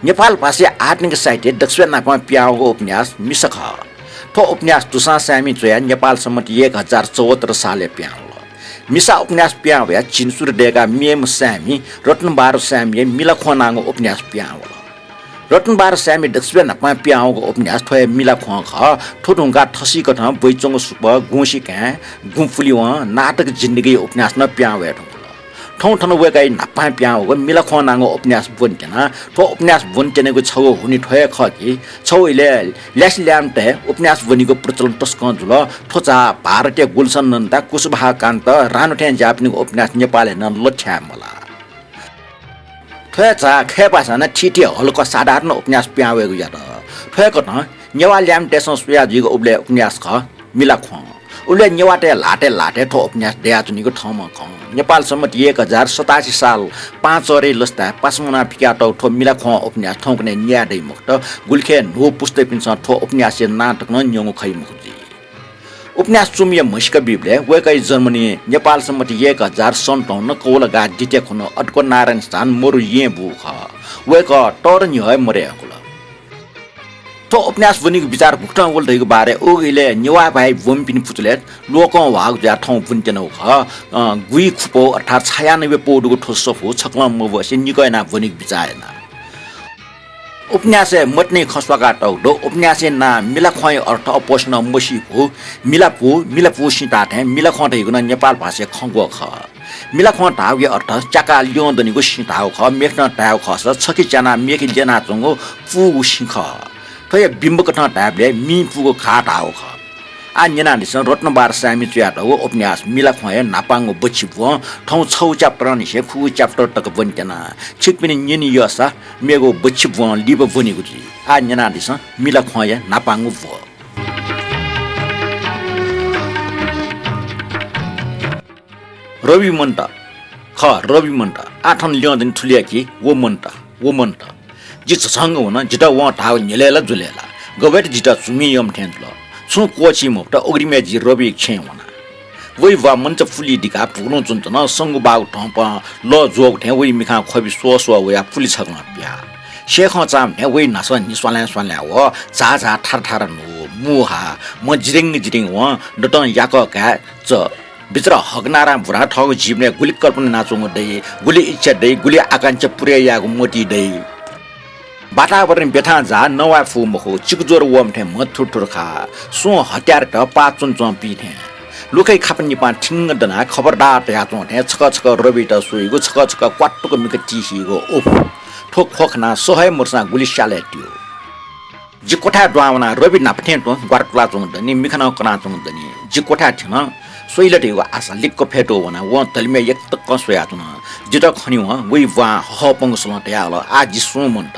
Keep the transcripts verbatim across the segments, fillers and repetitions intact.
नेपाल भाषाया आधुनिक साहित्य दक्वस्यां न्हापां पिहां वःगु उपन्यास मिसा खः। थ्व उपन्यास दुसां साय्‌मि च्वयाः नेपाल सम्बत एक हजार चौहत्तर सालय् पिहां वल। मिसा उपन्यास पिहां वयाः झिंसुरु दय्‌काः मेम्ह साय्‌मि रत्नबहादुर साय्‌मिया मिलाख्वं नांगु उपन्यास पिहां वल। रत्नबहादुर साय्‌मि दक्वस्यां न्हापां पिहां वःगु उपन्यास थ्व हे मिलाख्वं खः। थ्व धुंकाः थसिकथं ब्वइच्वंगु सुपः, गुँसिकाय्, गुँपुलिवं, नाटक जिन्दगी उपन्यास नं पिहां वये धुंकल। थौं थन वय्‌कःया न्हापां पिहां वःगु मिलाख्वं नांगु उपन्यास ब्वनेत्यना। थ्व उपन्यास ब्वनेत्यनागु छगू हुनिं थ्व हे खः कि छगू इलय् ल्यासे ल्याय्म्हतय् उपन्यास ब्वनीगु प्रचलन तसकं जुल। थ्व झा भारतीय गुलशन नन्दा, कुशवाहा कान्त, रानु थें ज्याःपिनिगु उपन्यास नेपालय् नं लथ्याये मलाः। थ्व हे झा खय् भाषां नं थीथी हल्क साधारण उपन्यास पिहां वयेगु यात। थ्व हे कथं नेवाः ल्याय्म्हतय्‌सं स्वया जुइगु उबलय् उपन्यास खः मिलाख्वं। उबलय् नेवाःतय् ल्हातय् ल्हातय् थ्व उपन्यास दयाच्वनीगु थःम्हं खं। नेपाल सम्बत एक हजार सतासी साल पाँचरे लसताय् पासां वनाः पिकातःगु थ्व मिलाख्वं उपन्यास थौंकन्हय् न्याये दइ मखुत। गुलिखय् न्हू पुस्तकपिन्सं थ्व उपन्यासया नां तक नं न्यंगु खइ मखु जुइ। उपन्यास चुमिया म्हसीका बीबलय् वय्‌कःया जन्मदिनय् नेपाल सम्बत एक हजार सन्ताउन्न कौलागाः द्वितीया खुन्हु अद्वः नारायण स्थान मरु येँ बूगु खः। वय्‌कः तःदँ न्ह्यः हे मदये धुंकल। थ्व उपन्यास ब्वनीगु बिचाः गुकथं वल धइगु बारे उगु इलय् नेवाः भाय् ब्वंपिनि पुचलय् लोकंह्वाःगु जुयाः थौं ब्वनेत्यनागु खः। अ, गुइखुपौ अर्थात् छयानब्बे पौ दुगु थ्व सफू छकलं मब्वसे निकः यानाः ब्वनीगु बिचाः याना। उपन्यासय् मतिनाया खँ स्वाकातःगु दु। उपन्यासया नां मिलाख्वंया अर्थ अप्वःसिनं मसीपु, मिलापु, मिलापु सिताः थें मिलाख्वं धइगु नं नेपाल भाषाया खँग्वः खः। मिलाख्वं धाःगुया अर्थ च्याकाः ल्यं दनिगु सिँ धाःगु खः। मेखनं धायेगु खःसा छखे च्यानाः मेखे ल्यनाच्वंगु पूगु सिँ खः। थ्वया बिम्बकथं धायेबलय् मिं पूगु घाः धाःगु खः। आः न्यनादिसँ, रत्नबहादुर साय्‌मिं च्वयातःगु उपन्यास मिलाख्वंया न्हापांगु बच्छि ब्वं। थौं छगू chapter निसें खुगू chapter तक ब्वनेत्यना। छिकपिनि न्यने यःसा मेगु बच्छि ब्वं लिपा ब्वनीगु जुइ। आः न्यनादिसँ मिलाख्वंया न्हापांगु ब्वं। रवि मन्त। खः, रवि मन्त। आः थन ल्यं दनि थुलिया कि व मन्त, व मन्त। जि झसंक वन, जितः वं धाःगु न्ह्यलय् ला जुलय् ला। गबय् त जितः चुमि यःम्ह थें जुल। छुं क्वःछी मफुत, अग्रिमय् जि रविया छेँय् वना। वइ ब्वाः मन्त पुलि दिकाः भुगुलुं च्वनाच्वन। संगु बाःगु धंपं लः ज्वःगु थें वइ मिखां ख्वबि स्वः स्वः वयाः पुलि छकलं पिहाः। सेखं चाःम्ह थें वइ न्हासं न्हि स्वालाँय् स्वालाँय् वः। झाः झाः थारा थारा न्हू, मू हा, म्ह जिरिङ जिरिङ वं दतं याकः काय् च। बिचरा हकनारां बुरां थःगु जीवनय् गुलि कल्पना यानाच्वंगु दइ, गुलि इच्छा दइ, गुलि आकांक्षा पूरय् यायेगु मतिइ दइ। वातावरण ब्यथां जाः, नवाये फु मखु, चिकुज्वर वःम्ह थें म्ह थुरथुर खा। सुं हत्यारत पाः च्वनाच्वंपिं थें। लुखय् खापा निपां थिंग दनाः खबरदार धयाच्वं थें छकः छकः रवित स्वइगु, छकः छकः क्वातुक मिखा तिसिइगु। उफ, थ्व ख्वः खनाः सह हे मदुसां गुलि स्यालय् त्यू। जि क्वथाय् दुहां वनाः रवि न्हापा थें तुं ग्वारा तुलाच्वंगु दनि, मिखा नं कनाच्वंगु दनि। जि क्वथाय् थ्यन, स्वइ ला धइगु आशा लिक्क फ्यतुं वनाः वं धलिमय् यक्व तकं स्वयाच्वन। जितः खनेवं वइ ब्वां हहःपंगु स्वलं धयाहल, आः जि सुं मन्त।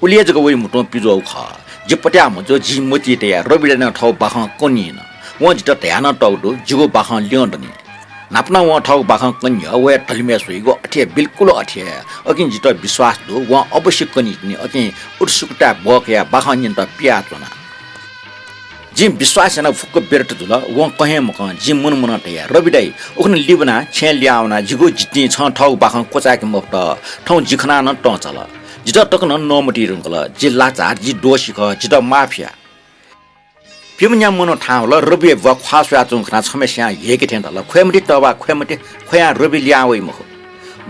उलि हे जक वइ म्हुतुं पिज्वःगु खः। जि पत्याः मजू, जिं मतिइ तयाः रवियात नं थःगु बाखं कनीन। वं जितः धयाः नं तःगु दु, जिगु बाखं ल्यं दनि। न्हापा नं वं थःगु बाखं कनी, वया धलिमय् स्वइगु अथे हे, बिल्कुल अथे हे। अकिं जितः विश्वास दु, वं अवश्य कनीतिनि। अकिं उत्सुकताय् ब्वःकयाः बाखं न्यनेत पियाच्वना। जिं विश्वास यानाः फुक्क व्यर्थ जुल, वं कं हे मकं। जिं मन मनं धया, रवि दाइ, उखुन्हु लिबानाः छेँय् लिहां वनाः जिगु जितिं छं थःगु बाखं क्वचाय्के मफुत। थौं जि खनाः नं तं चाल। जितः तक नं नमतिइ धुंकल। जि लाचार, जि दोषी खः, जितः माफ या। प्यम्ह न्याम्ह मनू थाहां वल। रविया ब्वाः ख्वाः स्वयाच्वंगु खनाः छम्हस्यां ह्येके थें धाल, ख्वये मते तःबा, ख्वये मते, ख्वयां रवि लिहां वइ मखु।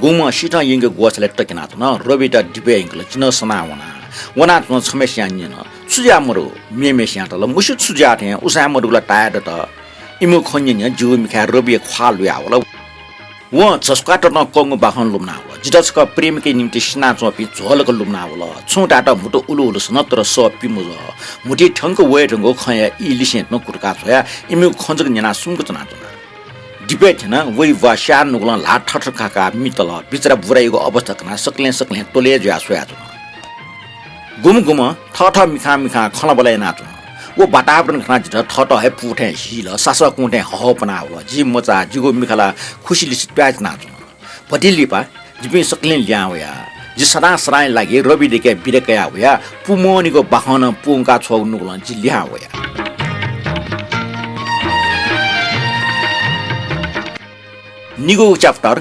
गुम्हं सिथं यंके ग्वःछलय् तके यानाच्वन। रवि त दिपय् यंकल, जि नं सनाः वना। वनाच्वनाः छम्हस्यां न्यन, छु जुयाः मदु? मेम्हस्यां धाल, मस्यू छु जुयाः थें, उसाँय् मदुगु ला ताये दत। इमिगु खँ न्यने जिगु मिखाय् रविया ख्वाः लुयावल। वं झसुकाततं कंगु बाखं लुमनावल। जितः छकः प्रेमिकया निंतिं सिनाच्वंपिं झ्वलक लुमनावल। छुं धायेत म्हुतु उलु उलु सन, तर सः पि मजू। म्हुतुइ थ्यंक वये धुंकूगु खँया ई लिसें तुं कुतुका छ्वयाः इमिगु खँ जक न्यनाः सुम्क च्वनाच्वन। दिपय् थ्यनाः वइ ब्वाः स्याः नुगलं ल्हाः थरथर खाकाः मितल। बिचरा बुरायागु अवस्था खनाः सकलें सकलें त्वलय् जुयाः स्वयाच्वन। गुम्ह गुम्हं थःथः मिखां मिखां खँल्हाबल्हा यानाच्वन। व वातावरण खनाः जितः थःत हे पू थें हिल, सासः कुं थें हहःपनावल। जि मचा, जिगु मिखा ला खुसि लिसे त्वाये च्वनाच्वन। भति लिपा जिपिं सकलें लिहां वया। जि सदां सदांया लागि रवि दय्‌के बिदा कयाः वया। पूमवनीगु बाखं नं पूवंका छ्वःगु नुगलं जि लिहां वया। निगूगु chapter।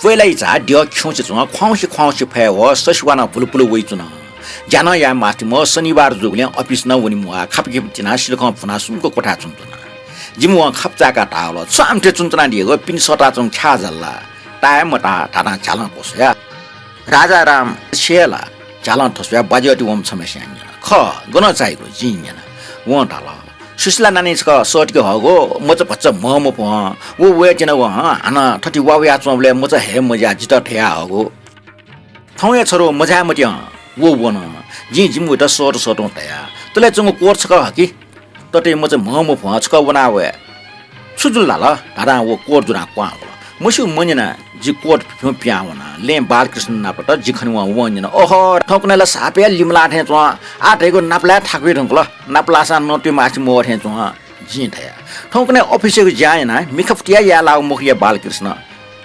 कोइलाइ झा द्यः खिउँसे च्वं ख्वाउँसे ख्वाउँसे फय् व ससिवानं भुलुपुलु वइच्वन। ज्या नं याये मास्ति म्वः, शनिबार जूगुलिं अफिस नं वने म्वाः, खापा खिपा तिनाः सिलखं भुनाः सुम्क क्वथाय् च्वंच्वन। जिमिसं वं खापा चाय्काः धाःवल, छु आमथे च्वनाच्वनादियागु, पिने सःताच्वंगु छाय् झाल ला? ताये मताः धाधां झ्यालं क्वस्वया। राजाराम छेँ ला? झ्यालं थस्वयाः बाज्यावति वंम्ह छम्हय्सियां न्यन। खः, गन चाइगु? जिं न्यना। वं धाल, सुसिला नानी छकः सःतिके हःगु, मचा भचा म्हं मफु हं। व वयेत्यनागु हं, हानं थथे वा वयाच्वंबलय् मचा हये मज्याः जितः धयाहःगु। थौंया छरु मझाये मते हं, व वन। जिं जिमिगुत सःतुं सःतुं धया, तले च्वंगु कोट छकः हकि। ततय् मचा म्हं मफु हं, छकः वना वये। छु जुल धाल धाधां व कोट दुरां क्वहां वल। मस्यू मन्यनाः जि कोट भिंगु पिहां वना। लँय् बालकृष्ण नापलात, जि खनेवं वं न्यन, ओहो, थौंकन्हय् ला साप हे लिमलाः थें च्वं। आः धइगु नापलाये थाकुइ धुंकल। नापलाःसां नतुइ मास्ति म्वः थें च्वं। जिं धया, थौंकन्हय् अफिसय्गु ज्या यानाः मिखा फुतिया याये लाःगु मखु या बालकृष्ण।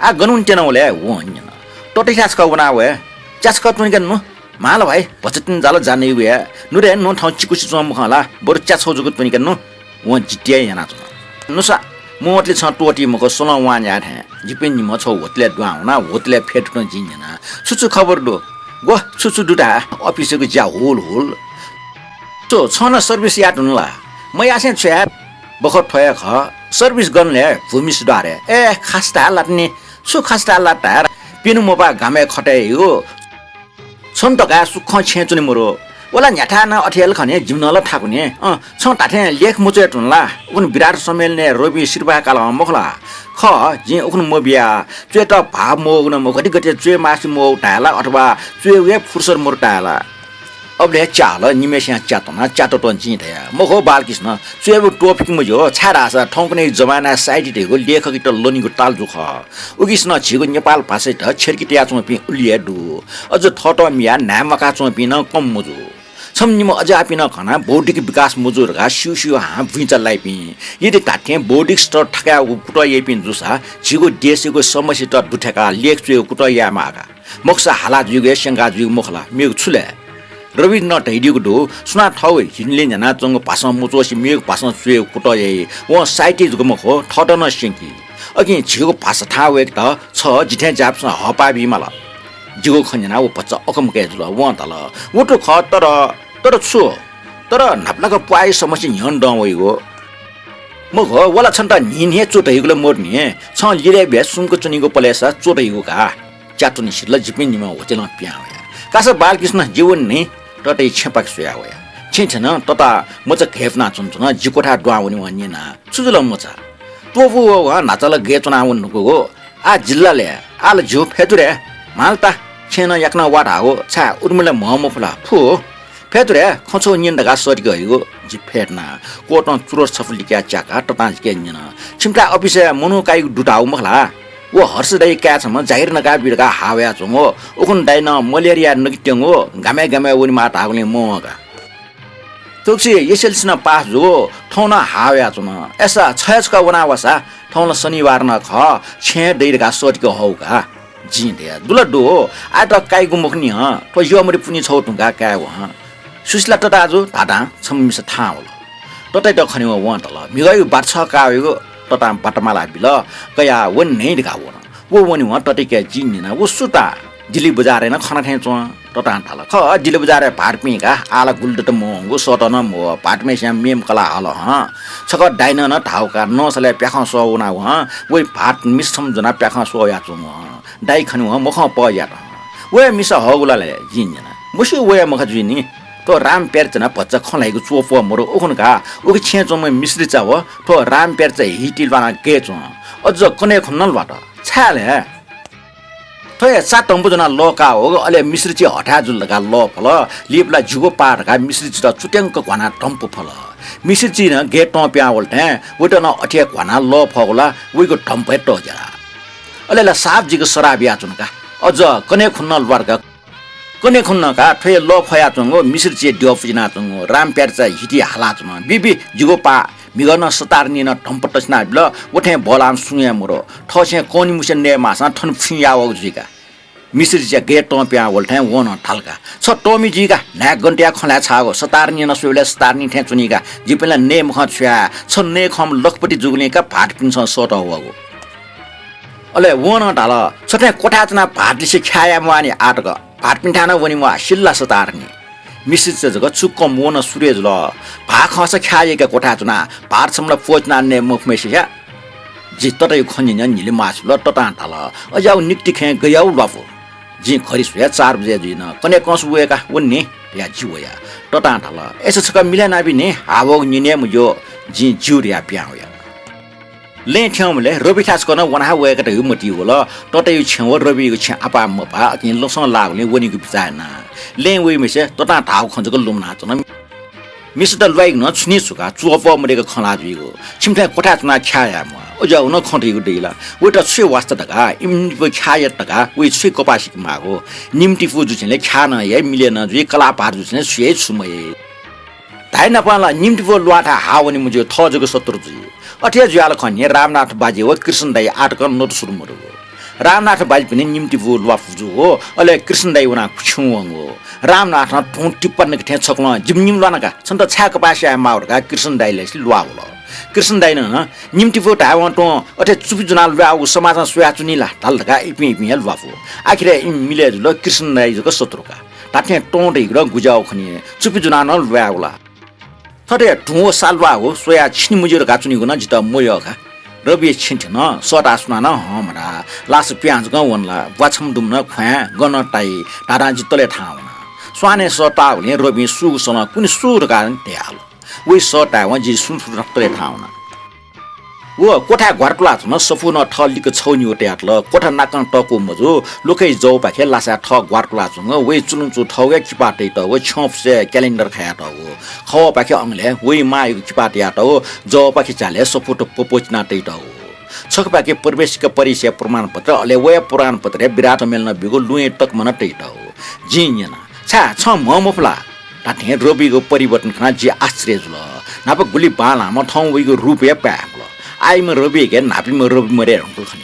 आः गन वनेत्यनागु ले? वं न्यन। ततय् छकः वना वये। च्या छकः त्वनेके नु। माल भाइ, भचा तिनि जाल जानाइगु हे। नुदँय् न्वथं चिकुसे च्वं मखं ला, बरु च्या छौ जक त्वनेके नु। वं जिद्दी यानाच्वन। नुसा, मवतले छं त्वःती मखु, स्वलं वां न्याये थें। जिपिं निम्ह छौ होटलय् दुहां वना, होटलय् फ्यतुनाः जिं न्यना, छु छु खबर दु? ग्व, छु छु दु धाये, अफिसय्गु ज्या हुल हुल। छु, छं नं सर्भिस याये धुन ला? मयासें छु याये? बखत थ्व हे खः, सर्भिस गन ले भूमिसुधारय्। ए, खास धाये ला तिनि, छु खास धाये ला धाये, प्यन्हु मपाः गामय् खतय् यु। छन्त धकाः सुखं छेँ च्वने मरु। व ला न्ह्याथाय् नं अथे हे ला खनी, जिमिसं ला थाकुनि। अँ, छं धाथें लेख मच्वये धुन ला? उखुन्हु विराट सम्मेलनय् रविं सिरपाः काल हं मखु ला? खः, जिं उखुन्हु मबिया। च्वयेत भाव मवःगु नं मखु, गथे गथे च्वये मास्ति मवःगु धाये ला, अथवा च्वयेगु हे फुर्सद मदु धाये ला? अबलय् च्या हल, निम्हय्सियां च्या त्वना, च्या त्वःत्वं जिं धया, मखु बालकृष्ण, च्वयेगु त्वःफिके मज्यू, छाय्धाःसा थौंकन्हय् जमानाय् साहित्ययागु लेखकत ल्वनीगु ताल जू खः। उकिसनं झीगु नेपाल भाषायात छ्यर्के तयाच्वंपिं उलि हे दु। अझ थःत मियाः न्हाय् म्वाकाच्वंपिं नं कम मजू। छम्ह निम्ह अज्याःपिं नं खना, बौद्धिक विकास मजू धकाः स्यू स्यू हां भुइँचा लाइपिं। यदि धात्थें बौद्धिक स्तर थाकायेगु कुतः याइपिं जूसा झीगु देशयागु समस्यात दुथ्याकाः लेख च्वयेगु कुतः यायेमाः का। मखुसा हाला जुइगु हे स्यंका जुइगु मखु ला, मेगु छु ले? रविं नं धयादीगु दु, सुनां थःगु हिन्ले न्ह्यानाच्वंगु भाषां मच्वंसे मेगु भाषां च्वयेगु कुतः याइ, वं साहित्य जक मखु, थःत नं स्यंकी। अकिं झीगु भाषा थाहां वय्केत छ जिथें ज्याःपिसं हःपाः बीमाल। जिगु खँ न्यनाः व भचा अकमकय् जुल। वं धाल, व त खः, तर, तर छु? तर न्हापालाक प्वाःया समस्या न्ह्यःने दं वइगु। मखु, व ला छन्त न्हिं न्हिं च्वधइगु ला मदुनि, छं लिलय् बियाः सुम्क च्वनीगु पलेसा च्वधइगु का। च्या त्वने सिधल, जिपिं निम्ह होटलं पिहां वया। कासा बालकृष्ण, जि वने नि, तताया छेँपाखे स्वया वया। छेँ थ्यन, तता मचा घय्पुनाच्वंच्वन, जि क्वथाय् दुहां वनेवं न्यना, छु जुल मचा? त्वःपू वःगु हं, न्हाचः ला गय् च्वनावने धुंकूगु। आः जि ला ले, आः ला झ्यू फ्यतु रे। म्हाल ता, छेँनं याकनं वा धाःगु, छाय् उर्मिला म्हं मफु ला? फु। फ्यतु रे, खँ छगू न्यने धकाः सःतिके हइगु। जि फ्यतुना, कोटं चुरोट छपु लिकयाः च्याकाः ततां जिके न्यन, छिमिथाय् अफिसय् मनू काइगु दु धाःगु मखु ला? व हर्ष दाइया काय् छम्ह जागिर नकाबी धकाः हाः वयाच्वंगु। उखुन्हु दाइनं मलेरियाय् नकित्यंगु, गामय् गामय् वनेमाः धाःगुलिं मवं का। तुक्सी एसएलसी नं पास जूगु, थौं नं हाः वयाच्वन। अय्सा छ हे छकः वना वःसा, थौं ला शनिबार नं खः, छेँय् दइ धकाः सःतिके हःगु का। जिं धया, दु ला दु, आःयात काइगु मखुनि हं, थ्व यःमरि पुन्हि छगू धुंकाः कायेगु हं। सुसिला तताजु धाधां छम्ह मिसा थाहां वल। ततायात खनेवं वं धाल, म्हिगःयागु बात छगः काः वइगु। ततां बात मालाः बिल, कयाः वने नि धकाः वन। व वनेवं ततायाके जिं न्यना, व सु ता? दिल्ली बजारय् नं खना थें च्वं। ततां धाल, खः, दिल्ली बजारय् भाःत पिं का, आः ला गुलि दत मवंगु, सःतः नं मवः, भाःतम्हय्सियां मेम्ह कलाः हल हं। छकः दाइनं नं धाःगु का, नंसलय् प्याखं स्वः वनागु हं, वइ भाःत मिसा छम्ह ज्वनाः प्याखं स्वः वयाच्वंगु हं। दाइ खनेवं मखं पः यात हं। व हे मिसा हःगु ला ले? जिं न्यना। मस्यू, व हे मखा जुइ नि। थ्व राम प्यारेचा नं भचा खँ ल्हाइगु च्वःपः मदु, उखुन्हु का, उकी छेँय् च्वंम्ह मिश्रीचा व थ्व राम प्यारेचा हिति ल्वानाः गय् च्वं। अझ कन्हय् खुन्हु नं ल्वात। छाय् ले? थ्व हे चा धम्प ज्वनाः लः काः वःगु, अले मिश्रीचा हथाय् जुल धकाः लः फल। लिपा ला ज्यूगु पाः धकाः मिश्रीचात चुत्यांक घ्वानाः धम्प फल। मिश्रीचा नं गय् तं पिहां वल थें वइत नं अथे हे घ्वानाः लः फःगु ला वइगु धम्प हे तःग्याल। अले ला साप जुइक सराः बियाच्वन का। अझ कन्हय् खुन्हु नं ल्वात का। कन्हय् खुन्हु नं का, थ्व हे लः फयाच्वंगु मिश्रीचा द्यः पुज्यानाच्वंगु राम प्यारेचा हिति हालाच्वन। बि बि, ज्यूगु पाः, म्हिगः नं सतारनिं नं धम्प तछिना बिल, व थें बल्लाःम्ह सुं हे मदु। थःछेँय् कौनिमुसे नये माःसां थन फुइँ याः वःगु जुइ का। मिश्रीचा गय् तं पिहां वल थें वं नं धाल का, छ तःमि जुइ का, न्हाय् गन तयाः खँ ल्हाये छाःगु, सतारनिं नं स्वयेबलय् सतारनि थें च्वनी का, जिपिं ला नये मखं छु याये, छ नये खंम्ह लखपति जूगुलिं का भाःतपिन्सं सःतः वःगु। अले वं नं धाल, "छ थें क्वथाय् च्वनाः भाःत लिसे ख्याः याये म्वाः नि आः तक। भाःतपिन्थाय् नं वने म्वाः, सिल्ला सताः नि।" मिसिंचा जक चुक्कं मवं सुरय् जुल। भाः खंसा ख्याः यायेक क्वथाय् च्वनाः भाःत छम्ह ला प्वःचिना नये मफुम्हेसिया। जि तताया खँ न्यने न्हिले मास्ति जुल। ततां धाल, "अज्याःगु निकतिखँय् गज्याःगु ल्वापु? जिं घरि स्वया चार बजे जुइन, कन्हय् कंस वय्का वने नि" धयाः जि वया। ततां धाल, "अय्सा छकः मिलय् नापि नि, हाः वःगु न्यने मज्यू, जिं ज्यू धयाः पिहां वया।" लँय् थ्यंबलय् रबिथाय् छकः नं वनाः वय्केत मतिइ वल। तताया छेँय् व रबिया छेँ आपाः मपाः, अकिं लसं लाःगुलिं वनेगु बिचाः याना। लँय् वइम्हेसित ततां धाःगु खँ जक लुमनाच्वन। मिसात ल्वाइगु नं छुं नि छुका, च्वपः मदय्क खँ ल्हाः जुइगु। छिमिथाय् क्वथाय् च्वनाः ख्याः याये म्वाः। अज्याःगु नं खँ धइगु दइ ला? वयात छु हे वास्ता धकाः, इमित ख्याः यात धकाः वइ छु हे कपाः सिके माःगु। निम्तिपू जू थें ले ख्याः नं याइ, मिले नं जुइ, कलाः भाःत जू थें ले छु याइ छु मयाइ। धाइ नापं ला निम्तिपू ल्वाःथाय् हाः वने मज्यू, थः जक शत्रु जुइ। अथे हे जुयाः ला खनी, रामनाथ बाज्या व कृष्ण दाइ आः तकं नतुसुरु मदुगु। रामनाथ बाज्यापिनि निम्तिपू ल्वापु जूगु, अले कृष्ण दाइ वनाः छुं वंगु। रामनाथं धुं टिप्पा नके थें छकलं, "जिमि निम्ह ल्वानाका, छन्त छाय् कपाः सिके माःगु?" धकाः कृष्ण दाइ लिसे ल्वाः वल। कृष्ण दाइनं, "निम्तिपू धायेवं तुं अथे चुपि ज्वनाः ल्वाःगु समाजं स्वयाच्वनी ला?" धाल धकाः इपिं इपिं हे ल्वापु। आखिरय् इमि मिले जुल, कृष्ण दाइ जक शत्रु का। धात्थें तं धइगु नं गुज्याःगु खनी, चुपि ज्वनाः नं ल्वायेगु ला? थथे धुं व सा ल्वाःगु स्वयाः छिने मज्यू धकाः च्वनीगु नं जितः मयः का। रबिया छेँ थ्यन, सःताः सुनानं हं मधाः। लासा पिहां जकं वन ला, ब्वाछम्ह दुम्ह नं ख्वाँय्, गन ताइ धाधां जि तलय् थाहां वना। स्वानय् सःताःगुलिं रबिं सूगु सलं कुने सु धकाः धयाहल। वइ सःतायेवं जि सुं सुं तलय् थाहां वना। व क्वथाय् ग्वारातुलाच्वन, सफू नं थः लिक्क छगू निगू तयातल। क्वथा नाकं तःकू मजू, लुखय् जवपाखे लासाय् थः ग्वारातुलाच्वंगु, वइ चुलुंचु थःगु हे किपा तइतःगु, छ्यं फुसय् calendar खयातःगु, खवःपाखे अंगलय् वइ मांयागु किपा तयातःगु, जवपाखे चालय् सफूत प्वप्वचिना तइतःगु। छकःपाखे परमेश्वरयाके परीक्षाया प्रमाणपत्र, अले वया प्रमाणपत्रय् बिराटम्हय्‌सिनं ब्यूगु लुँया तकमा नं तइतःगु। जिं न्यना, "छाय्, छं म्ह मफु ला?" धात्थें रबियागु परिवर्तन खनाः जि आश्चर्य जुल। न्हापा गुलि बांलाःम्ह, थौं वइगु रूप हे पाय्‌म्ह। आःयाम्ह रबियाके न्हापायाम्ह रबि मदये धुंकल खनी।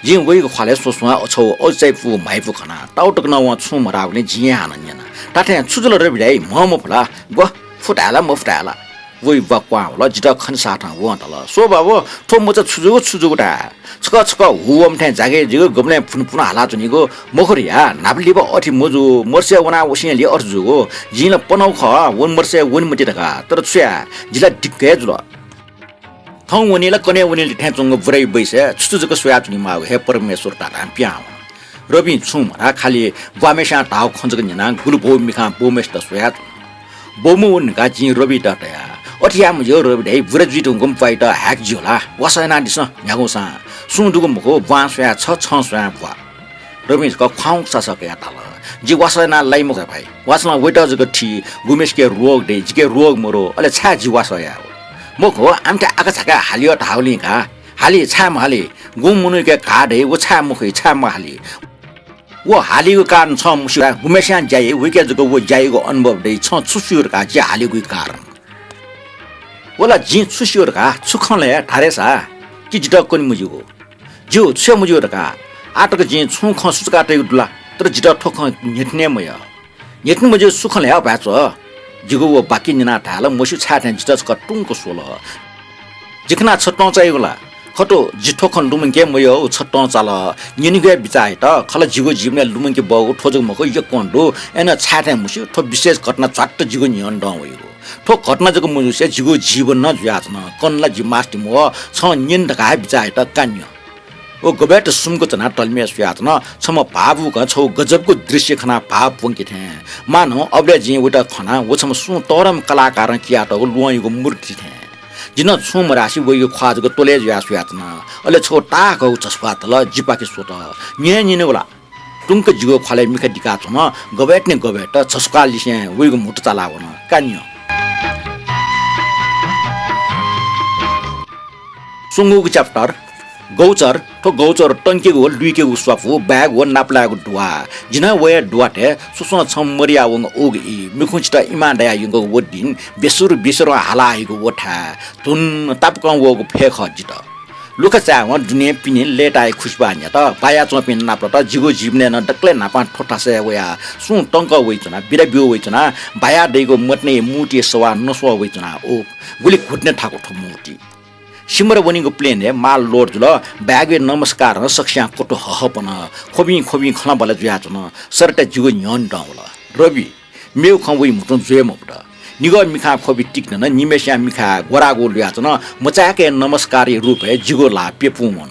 जिं वइगु ख्वालय् स्वस्वं छगू अजू चायापुगु म्हाइपु खना। ताःतक नं वं छुं मधाःगुलिं जिं हे हानं न्यना। धात्थें, "छु जुल रबि दाइ, म्ह मफु ला? ग्व, फु धाये ला मफु धाये ला?" वइ ब्वा क्वहां वल। जितः खनेसाथं वं धाल, "स्व बाबु, थ्व मचा छु जूगु छु जूगु धाये। छकः छकः हु वःम्ह थें जागय् जुइगु, गबलें फुन्हुफुन्हु हालाच्वनीगु मखु धया। न्हापा लिपा अथे मजू, मदुसाय् वनाः वःसेंलि अथे जूगु। जिं ला पनागु खः, व मदुसाय् वने मते धकाः, तर छु याये, जि ला दिक्क हे जुल।" थौं वने ला कन्हय् वनेलि थें च्वंगु बुराइ बैसय् छु छु जक स्वयाच्वनेमाःगु हे परमेश्वर धाधां पिहां वन। रबिं छुं मधाः, खालि ब्वाम्हय्‌सिनं धाःगु खँ जक न्यनाः गुलि बौ मिखां बौम्हय्‌सित स्वयाच्वन। बौम्ह वने धकाः जिं रबियात धया, "अथे याये मज्यू रबि दाइ, बुरा जुइधुंकूम्ह ब्वायात हायेके ज्यू ला? वासः यानादिसँ न्ह्यागुसां। सुं दुगु मखु, ब्वां स्वयाः छ, छं स्वयाः ब्वा।" रबिं छकः ख्वाउँक सासः कयाः धाल, "जि वासः यानाः लाइ मखु भाइ। वासलं वयात जक थी, गुम्हय्‌सिके रोग दइ, जिके रोग मदु, अले छाय् जि वासः यायेगु? मखु, आमथे आकाझाकाय् हालियो धाःगुलिं का। हाली छाय् महाली? गुम्ह मनूयाके घाः दइ, व छाय् मखुइ, छाय् महाली? व हालीगु कारण छं मस्यू ला? गुम्हय्‌सिनं ज्या याइ, वयाके जक व ज्या याइगु अनुभव दइ। छं छु स्यू धकाः जि हालीगु कारण? व ला जिं छु स्यू धकाः छु खँ ल्हाये धाःसा कि जितः कने मज्यूगु? ज्यू, छु हे मज्यू धकाः आः तक जिं छुं खँ सुचुका तयागु दु ला? तर जितः थ्व खँ न्ह्यथने मयः। न्ह्यथने मज्यू छु खँ ल्हाये भाय् च्वः।" जिगु व वाक्य न्यनाः धाये ला मस्यू छाय् थें जितः छकः तुंक स्वल। "जि खनाः छ तं चाइगु ला? खतु, जि थ्व खँ लुमंके मयः, व छ तं चाल। न्यनेगु हे बिचाः यात। खला जिगु जीवनय् लुमंके बहःगु थ्व जक मखु, यक्वं दु। अय्नं छाय् थें मस्यू, थ्व विशेष घटना झ्वाट्ट जिगु न्ह्यःने दं वइगु। थ्व घटना जक मजूसे जिगु जीवन नं जुयाच्वन। कन ला जि मास्ति मवः, छं न्यने धकाः हे बिचाः यात, का न्यँ। व गबय्त सुम्क च्वनाः तलिमय् स्वयाच्वन। छम्ह भावुकं छगू गजबगु दृश्य खनाः भाव प्वंके थें। मानौं अबलय् जिं वयात खना, व छम्ह सुं तःधंम्ह कलाकारं कियातःगु ल्वहंयागु मूर्ति थें। जि नं छुं मधासे वइगु ख्वाः जक त्वलय् जुयाः स्वयाच्वन। अले छगू ताःहाकःगु झसुवाः तल, जिपाखे स्वत। न्यँ न्यनेगु ला? तुंक जिगु ख्वालय् मिखा दिकाच्वन। गबय्त नि गबय्त झसुकाःलिसें वइगु म्हुतु चालाः वन। का न्यँ। स्वंगूगु chapter, गौचर। थ्व गौचर तंकेगु व लुइकेगु स्वापू, बायेगु व नापलायेगु दुवाः। जि नं वया दुवातय् स्वस्वं छम्ह मदयावंगु उगु ई, मिखुं छितः इमा दयाः यंकूगु व दिं, बेसुर बेसुरं हाला हइगु व थाय्, धुन तापाकं वःगु फय् खः जितः। लुखा चायेवं दुने पिने लय्ताया खुसिबाः न्ह्यात। बायाच्वंपिं नापलात। जिगु जीवनय् नं दकलय् न्हापां थ्व थासय् वयाः सुं तंकः वइच्वना, बिदा ब्यू वइच्वना, बाया दइगु मदनाया मूर्तिया सवाः नस्वः वइच्वना। ओ, गुलि घुटने थाकु थ्व मूर्ति। सिमर वनीगु plane-य् माल load जुल। बाय्‌गुया नमस्कारं सकस्यां क्वतुहःपन। ख्वबिं ख्वबिं खँल्हाबल्हा जुयाच्वन। सरिता जिगु न्ह्यःने दं वल। रवि, मेगु खँ वइ म्हुतुं जुइ मफुत। निगः मिखां ख्वबि तिकन, निम्हय्‌सियां मिखाय् ग्वराः ग्वः लुयाच्वन। मचाय्‌क हे नमस्कारया रूपय् जिगु ल्हाः प्यपुं वन।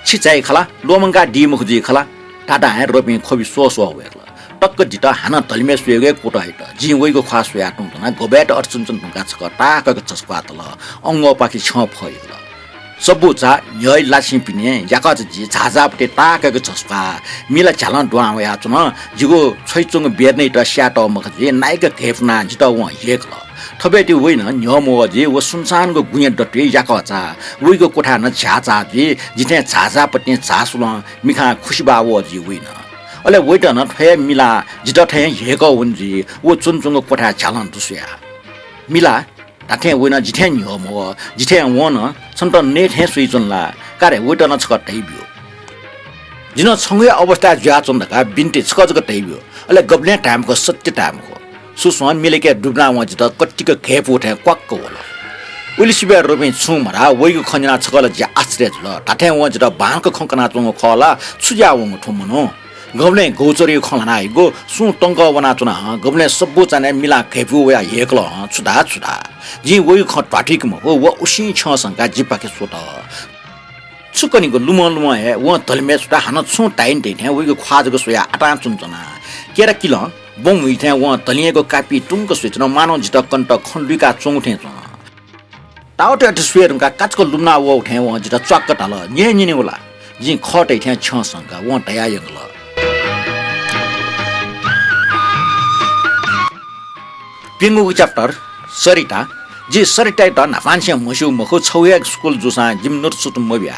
छि चाहिँ खला, ल्वःमंकादी मखु जुइ खला। धाधां हे रविं ख्वबि स्वः स्वः वय्‌कल। टक्क जितः हानं धलिमय् स्वयेगु हे कुतः यात। जिं वइगु ख्वाः स्वयाः तुं तना, गबय्‌त अथे च्वनाच्वनागु धुंकाः छकः ताःकक झसप्वाः तल। अंगःपाखे छ्यं फय्‌कल। सब्बु झा न्ह्यःया लाछिं पिने याकःचा जि झाःझाःपट्टि ताःकक झसप्वाः। मिला झ्यालं दुहां वयाच्वन। जिगु छ्वयाच्वंगु बेर्नय्‌त स्यायेत मखु जुइ, नाइक घय्‌पुनाः जितः वं ह्यय्‌कल। थबय्‌ति वइन न्ह्यः मवः जुइ, व सुनसानगु गुँया दतुइ याकःचा। वइगु क्वथाय् नं झ्याःचाः जुइ। जि थें झाःझाःपट्टि झासुलं मिखां खुसिबाः वः जुइ वइन। अले वइत नं थ्व हे मिलां जितः थें ह्यय्‌कः वने जुइ, व च्वनाच्वंगु क्वथाय् झ्यालं दुस्वयाः। मिला, धात्थें वइन, जि थें न्ह्यः मवः, जि थें वं नं छन्त नये थें स्वयाच्वन ला? का रे, वइत नं छकः धयाब्यु। जि नं छंगु हे अवस्थाय् जुयाच्वन धकाः बिन्ति छकः जक धयाब्यु। अले गबलें धाये मखु, सत्य धाये मखु। सुस्वं मिलाके दुबिना वं जितः कतिक घय्‌पू थें क्वाक्क वल। उलिसिबय् रविं छुं मधाः, वइगु खँ न्यनाः छकः ला जि आश्चर्य जुल। धात्थें वं जितः बांलाक खँ कनाच्वंगु खः ला? छु जुयावंगु थ्व मनू? गबलें गौचरया खँ ल्हानाहइगु, सुं तंकः वनाच्वन हं, गबलें सब्बु चान्हय् मिलां घय्‌पू वयाः ह्यय्‌कल हं, छु धाः, छु धाः। जिं वइगु खँ ध्वाथुइके मफु, व उसिं छ्यं संकाः जिपाखे स्वत। छु कनीगु लुमं लुमं हे वं धलिमय् सुताः हानं छुं धाइ नि धइथें वइगु ख्वाः जक स्वयाः आतां च्वनाच्वना। केरा किलं बँ मुइ थें वं धलिंयागु कापि तुंक स्वयाच्वन, मानं जितः कनेत खँ लुइकाच्वंगु थें च्वन। ताःवतय् अथे स्वये धुंकाः काचक लुमना वःगु थें वं जितः च्वाक्क धाल, न्यने न्यने वला। जिं खः धइथें छ्यं संकाः वं धयाः यंकल। प्यंगूगु chapter, सरिता। जि सरितायात न्हापांनिसें म्हस्यू मखु, छगू हे स्कुल जूसां जिमि नतुसुतु मबिया।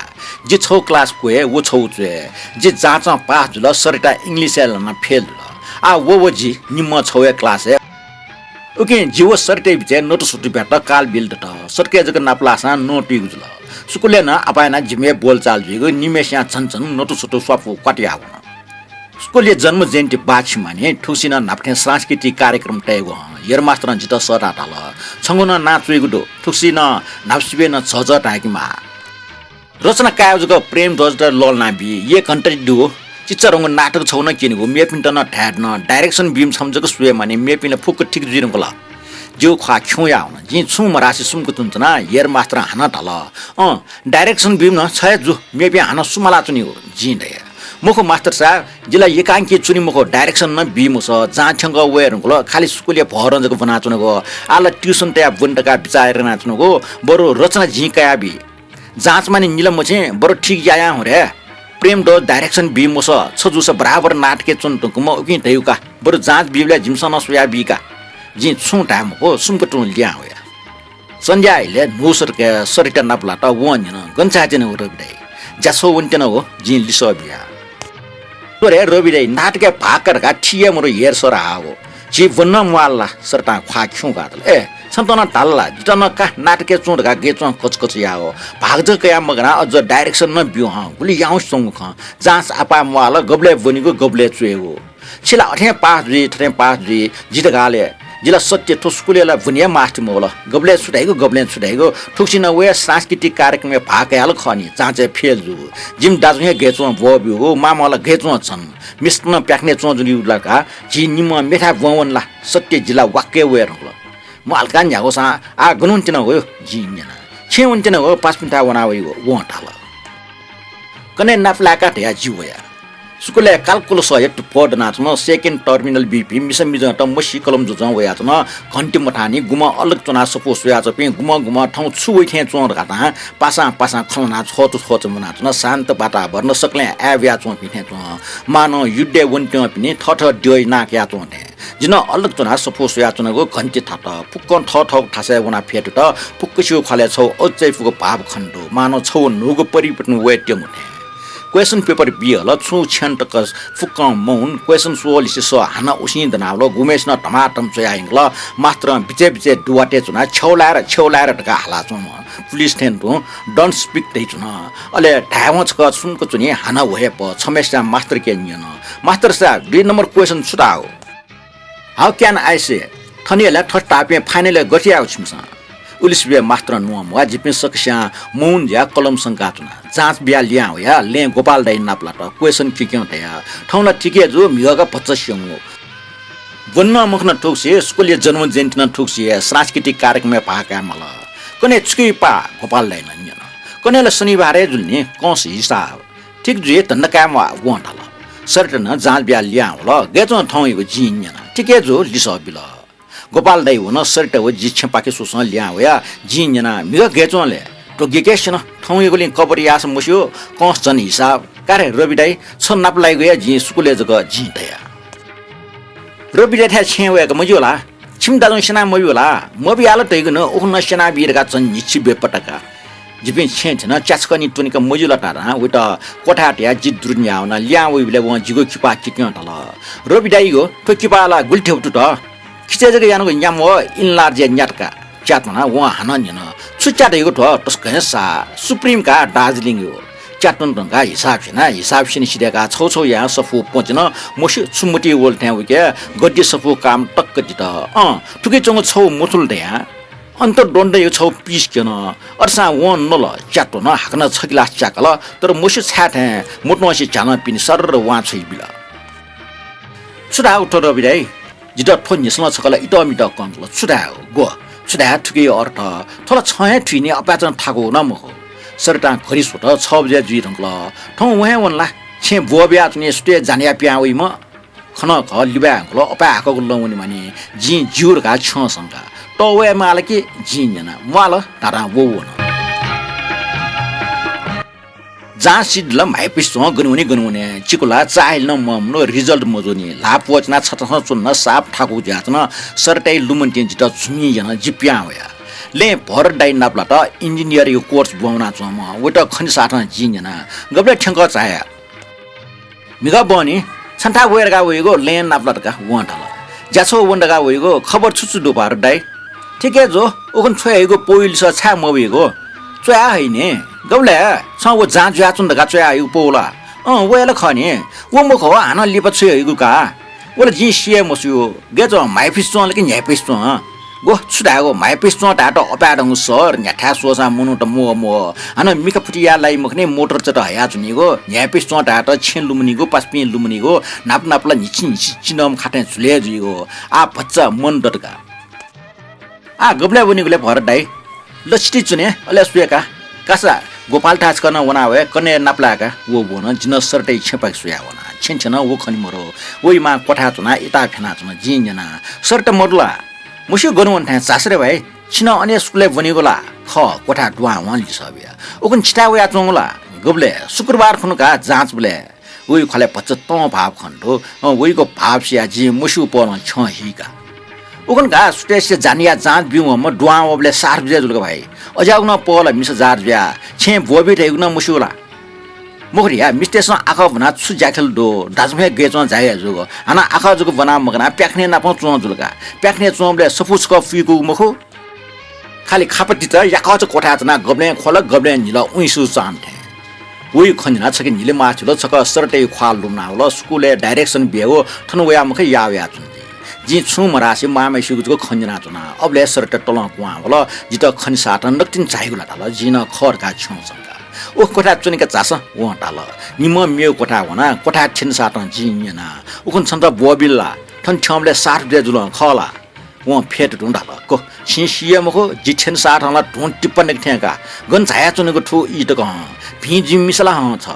जि छगू class क्वय्, व छगू च्वय्। जि जाँचं पास जुल, सरिता English-य् ल्हानाः fail जुल। आः व व जि निम्हं छगू हे class-य्। उकिं जि व सरिताया बिचय् नतुसुतु ब्यात कालबिल दत। सरिताया जक नापलाःसां नतुइगु जुल। स्कुलय् नं आपाः यानाः जिमिगु बोलचाल जुइगु, निम्हय्‌सियां झन झन नतुसुतु स्वापू क्वातयाः वन। स्कुलया जन्म जयन्ती बाःछि मानि, थुगुसी नं न्हापा थें सांस्कृतिक कार्यक्रम तयेगु हं। हेडमास्टरं जितः सःताः धाल, छंगु नं नां च्वइगु दु, थुगुसी नं न्हापासिबय् नं झःझः धायेके माः। रचना कायेगु जक प्रेमध्वजयात लःल्हानाबी, एक घण्टा दु। चिचाधंगु नाटक छगू नं क्यनेगु, मेपिन्त नं धाये धुन, direction बीम्ह छम्ह जक स्वये मानि, मेपिं ला फुक्क ठीक जुइ धुंकल। जिगु ख्वाः खिउँया वन। जिं छुं मधासे सुम्क च्वनाच्वना। हेडमास्टरं हानं धाल, अँ, direction बीम्ह छ हे जु, मेपिं हानं सु मालाच्वनीगु? जिं धया, मखु मास्तर साहेब, जि ला यक्वंके च्वनी मखु, direction नं बी मसः, जाँच थ्यंकः वये धुंकल, खालि स्कुलया भरं जक ब्वनाच्वनागु, आः ला tuition तयाः ब्वने धकाः बिचाः यानाच्वनागु, बरु रचना जिं कयाबी। जाँच मानि निला मछिं, बरु ठीक यायां हुँ रे। प्रेमध्वज direction बी मसः, छ जूसा बराबर नाटकय् च्वने धुंकूम्ह उकिं धयागु का। बरु जाँच बीबलय् जिमिसं नं स्वयाबी का। जिं छुं धाये मखु, सुम्क तुं लिहां वया। सन्ध्या इलय् न्हू सडकय् सरिता नापलात। वं न्यन, गन छाय् त्यनागु रवि दाइ? ज्या छ्वः वने त्यनागु, जिं लिसः बिया। स्व रे रवि दाइ, नाटकय् भाग का धकाः थी हे मरु हेर सर हाःगु। झी ब्वने नं म्वाःल ला? सरितां ख्वाः खिउँकाः धाल। ए, छन्त नं धाल ला? जितः नं का नाटकय् च्वँ धकाः गय् च्वं कचकच याःगु। भाग जक कयाः मगानाः अझ direction नं ब्यू हं। गुलि याउँसे च्वंगु खँ। जाँच आपाः म्वाःल, गबलय् ब्वनीगु, गबलय् च्वयेगु। छि ला अथें पास जुइ, थथें पास जुइ, जि धकाः ले। जि ला सत्य थ्व स्कुलय् ला ब्वने हे मास्ति मवल। गबलय् छु धाइगु, गबलय् छु धाइगु, थुगुसी नं वया सांस्कृतिक कार्यक्रमय् भाग कयाः ला खः नि, जाँचय् फेल जूगु। जिमि दाजुं हे गय् च्वं ब्वःब्यूगु, मामं ला गय् च्वं छन। मिस्त नं प्याखनय् च्वं जुलिगु ला का, झी निम्हं मेथाय् ब्वं वने ला, सत्य जि ला वाक्क हे वये धुंकल। म्वाःल का न्ह्यागुसां आः गन वने त्यनागु हो, जिं न्यना। छेँय् वने त्यनागु हो, पासापिन्थाय् वना वइगु, वं धाल। कन्हय् नापलाय्का धयाः जि वया। स्कुलय् कालकुलसः हे टुप्पः दनाच्वन। Second terminal बीपिं मिसा मिजंत मसी कलम जुजुं वयाच्वन। घन्टी मथानि गुम्हं अलग च्वनाः सफू स्वयाच्वंपिं, गुम्हं गुम्हं थौं छु वइ थें च्वं धकाः तां पासां पासां खँ ल्हानाः छ्वचु छ्वचु मुनाच्वन। शान्त वातावरण, सकलें आय् वयाच्वंपिं थें च्वं। मानं युद्धय् वनेत्यंपिनि थःथः द्यःया नां कयाच्वं थें। जि नं अलग च्वनाः सफू स्वयाच्वनागु घन्टी थात। फुक्कं थःथःगु थासय् वनाः फ्यतुत। फुक्कसिगु ख्वालय् छगू अज्याइपुगु भाव खनेदु, मानं छगू न्हूगु परिवर्तन वयेत्यंगु थें। Question paper बी हल, छुं छ्यं तक फुक्कं मवुन। Question स्वःलिसे सः हानं उसिं दनावल, गुम्हय्‌सिनं धमाधम च्वयाः यंकल। मास्तरं बिचय् बिचय् दुवातय् च्वनाः छ्यव लायर, छ्यव लायर धकाः हालाच्वंम्ह पुलिस थें तुं don't speak धयाच्वन। अले धायेवं छकः सुम्क च्वनी, हानं व हे पः, छम्हय्‌सिनं मास्तरके न्यन, मास्तर साहेब, दुई नम्बर question छु धाःगु? How can I say? थन यलय् थथे धाःपिं final-य् गथे यायेगु छिमिसं? उलिस बिया मास्टर न्वं म्वाः, जिपिं सकस्यां मौन जुयाः कलम संकाच्वना। जाँच बियाः लिहां वयाः लँय् गोपाल दाइ नापलात। क्वेसन किक्यं तयाः, थौं ला ठीक हे जू, म्हिगः का भचा स्यंगु। ब्वने नं मखन थुगुसी, स्कुलया जन्म जयन्ती नं थुगुसी हे सांस्कृतिक कार्यक्रमय् भाग काये माल। कन्हय् छुकिपाः गोपाल दाइनं न्यन। कन्हय् ला शनिबार हे जुल नि, कंस हिसाब। ठीक जुइ, धन्दा काये म्वाः, वं धाल। सरत नं जाँच बियाः लिहां वल। गय् च्वं थौंयागु जिं न्यना। ठीक हे जू, लिसः बिल। गोपाल दाइ व नं सरत व जि छेँपाखे स्वसं लिहां वयाः जिं न्यना, म्हिगः गय् च्वं ले? ध्वगिके स्यन, थौंयागुलिं कभर याःसा मस्यू, कंस झन हिसाब। का रे रवि दाइ, छ नापलाइगु हे जिं स्कुलय् जक जिं धया। रवि दाइथाय् छेँय् वय्क मज्यू ला? छिमि दाजुं स्यना मब्यू ला? मबिया ला धइगु नं, उखुन्हु स्यनाबी धकाः झन न्हिच्छि ब्वय् पता का। जिपिं छेँय् थ्यन, च्याछकः निं त्वनेक मज्यू ला धाधां वइत क्वथाय् तयाः जि दुरु न्याः वना। लिहां वइबलय् वं जिगु किपाः किक्यं धाल, रवि दाइगु थ्व किपाः ला गुलि थें तुत? खिचय् जक यानागु न्याम्ह, enlarge यानातका। च्यात्वनाः वं हानं न्यन, छु च्या धइगु थ्व? तसकं हे साः, सुप्रिम का दार्जिलिङयागु। च्यात्वन धुंकाः हिसाब स्यना, हिसाब स्यने सिधय्काः छौ छौ यानाः सफू प्वँचिन। मस्यू छु मतिइ वल थें वइके गद्य सफू काम तक्क दित। अँ, थुकी च्वंगु छौ मथुल धयां अन्तर्द्वन्द्वयागु छौ पिस क्यन। अथेसां वं नल, च्यात्वन हाकनं छ गिलास च्याकल, तर मस्यू छाय् थें मत्वंसे झ्यालं पिने सर्र वां छ्वइ बिल। छु धाःगु थ्व रवि दाइ? जितः थ्व न्ह्यसलं छकः ला इतःमितः कंकल। छु धायेगु? ग्व, छु धाये थुकिया अर्थ? थ्व ला छं हे थुइनि, अपाय्चं थाकूगु नं मखु। सरतां घरि स्वत, छ बजे जुइ धुंकल। थौं वं हे वन ला? छेँ ब्वःबियाच्वनी, सुथय् जान्हया पिहां वइम्ह। खनं खः लिबाय् हंकल, अपाय् हाकःगु लं वनेमानि। जिं ज्यू धकाः छ्यं संका। तःवये माल कि? जिं न्यना। म्वाल धाधां व वन। जाँच सिधल, म्हाइपुसे च्वं गन वनी गन वनी। चिकुला चाःहिल नं ममनु, रिजल्ट मजूनि। ल्हाः प्वःचिनाः छतसं च्वन, साप थाकु जुयाच्वन। सरताया लुमन्तिं जितः झुमिं यन, जि पिहां वया। लँय् भरत दाइ नापलात, इन्जिनियरयागु कोर्स ब्वंवनाच्वंम्ह। वइत खनेसाथं जिं न्यना, गबलय् थ्यंकः झाया? म्हिगः बहनी, छन्थाय् वये धकाः वइगु, लँय् नापलात का, वं धाल। ज्याछवः वने धकाः वइगु, खबर छु छु दु भरत दाइ? ठीक हे जू, उखुन्हु छ्वयाहइगु पौया लिसः छाय् मवइगु? च्वया हइनि। गबलय्? छं व जाँच जुयाच्वन धकाः च्वयाहइगु पौ ला? अँ, व हे ला खः नि। व मखु, हानं लिपा छ्वयाहइगु का। व ला जिं सि हे मस्यू। गय् च्वं, म्हाइपुसे च्वं ला कि न्ह्याइपुसे च्वं? ग्व, छु धायेगु, म्हाइपुसे च्वं धायेत अपाय् धंगु सर, न्ह्याथाय् स्वःसां मनूत म्वः म्वः। हानं मिखा फुति याये लाइ मखुनि, मोटर चत हयाच्वनीगु, न्ह्याइपुसे च्वं धायेत छेँ लुमनीगु, पासापिं लुमनीगु, न्हापा न्हापा ला न्हिच्छि न्हिच्छि चिनम्ह खाथें झुले जुइगु। आः भचा मन दत का। आः गबलय् वनीगु ले भरत दाइ? लछिति च्वने, अले स्वये का। कासा, गोपालथाय् छकः नं वना वये, कन्हय् नापलाये का। व वन, जि नं सरताया छेँपाखे स्वया वना। छेँ थ्यन, व खने मरु। वइ मां क्वथाय् च्वनाः इताः फ्यनाच्वन। जिं न्यना, सरत मदु ला? मस्यू गन वन थें, झासँ रे भाइ। छि नं अन हे स्कुलय् ब्वनीगु ला? खः, क्वथाय् दुहां वं लिसः बिया। उखुन्हु छिथाय् वयाच्वंगु ला? गबलय्? शुक्रबार खुन्हु का जाँचबलय्। वइगु ख्वालय् भचा तं भाव खने दु। अँ, वइगु भाव सियाः जिं मस्यू पहलं छ्यं हीका। उखुन्हु का सुथय् जान्हया जाँच ब्यूवंम्ह दुहां वःबलय् सात बजे जुल का भाइ। अज्याःगु नं पहलं मिसा जात जुयाः छेँय् ब्वःबी धइगु नं मस्यू ला? मखु धया, मिस्तय्‌सं आखः ब्वनाः छु ज्याखँय् दु, दाजुम्ह हे गय् च्वं झाया जूगु। हानं आखः जक ब्वनाः मकनाः प्याखनय् नापं च्वं जुल का। प्याखनय् च्वंबलय् सफू छकः पुइकूगु मखु। खालि खापा तिचा याकःचा क्वथाय् च्वनाः गबलें ख्वल, गबलें न्हिल, उइँसु चान थें। वइ खँ न्यनाः छखे न्हिले माः थिल, छकः सरतय् ख्वाः लुमना वल, स्कुलय् direction बियागु थन वयाः मखु याः वयाच्वन। जिं छुं मधासे मांम्हय्‌सिगु जक खँ न्यनाच्वना। अबलय् सरत तलं कुहां वल, जितः खनेसाथं नकतिनि झाइगु ला धाल, जिं नं खः धकाः छ्यं संका। उख क्वथाय् च्वनेके झासँ, वं धाल। निम्हं मेगु क्वथाय् वना, क्वथाय् थ्यनेसाथं जिं न्यना। उखुन्हु छन्त ब्वःबिल ला? थन थ्यंबलय् सात बजे जुलं खः ला? वं फ्यतुतुं धाल, को, छिं सी हे मखु, जि थ्यनेसाथं ला धुं टिप्पा नके थें का। गन झायाच्वनेगु थु ई तक हं। भिं जिमि मिसा ला हं छ।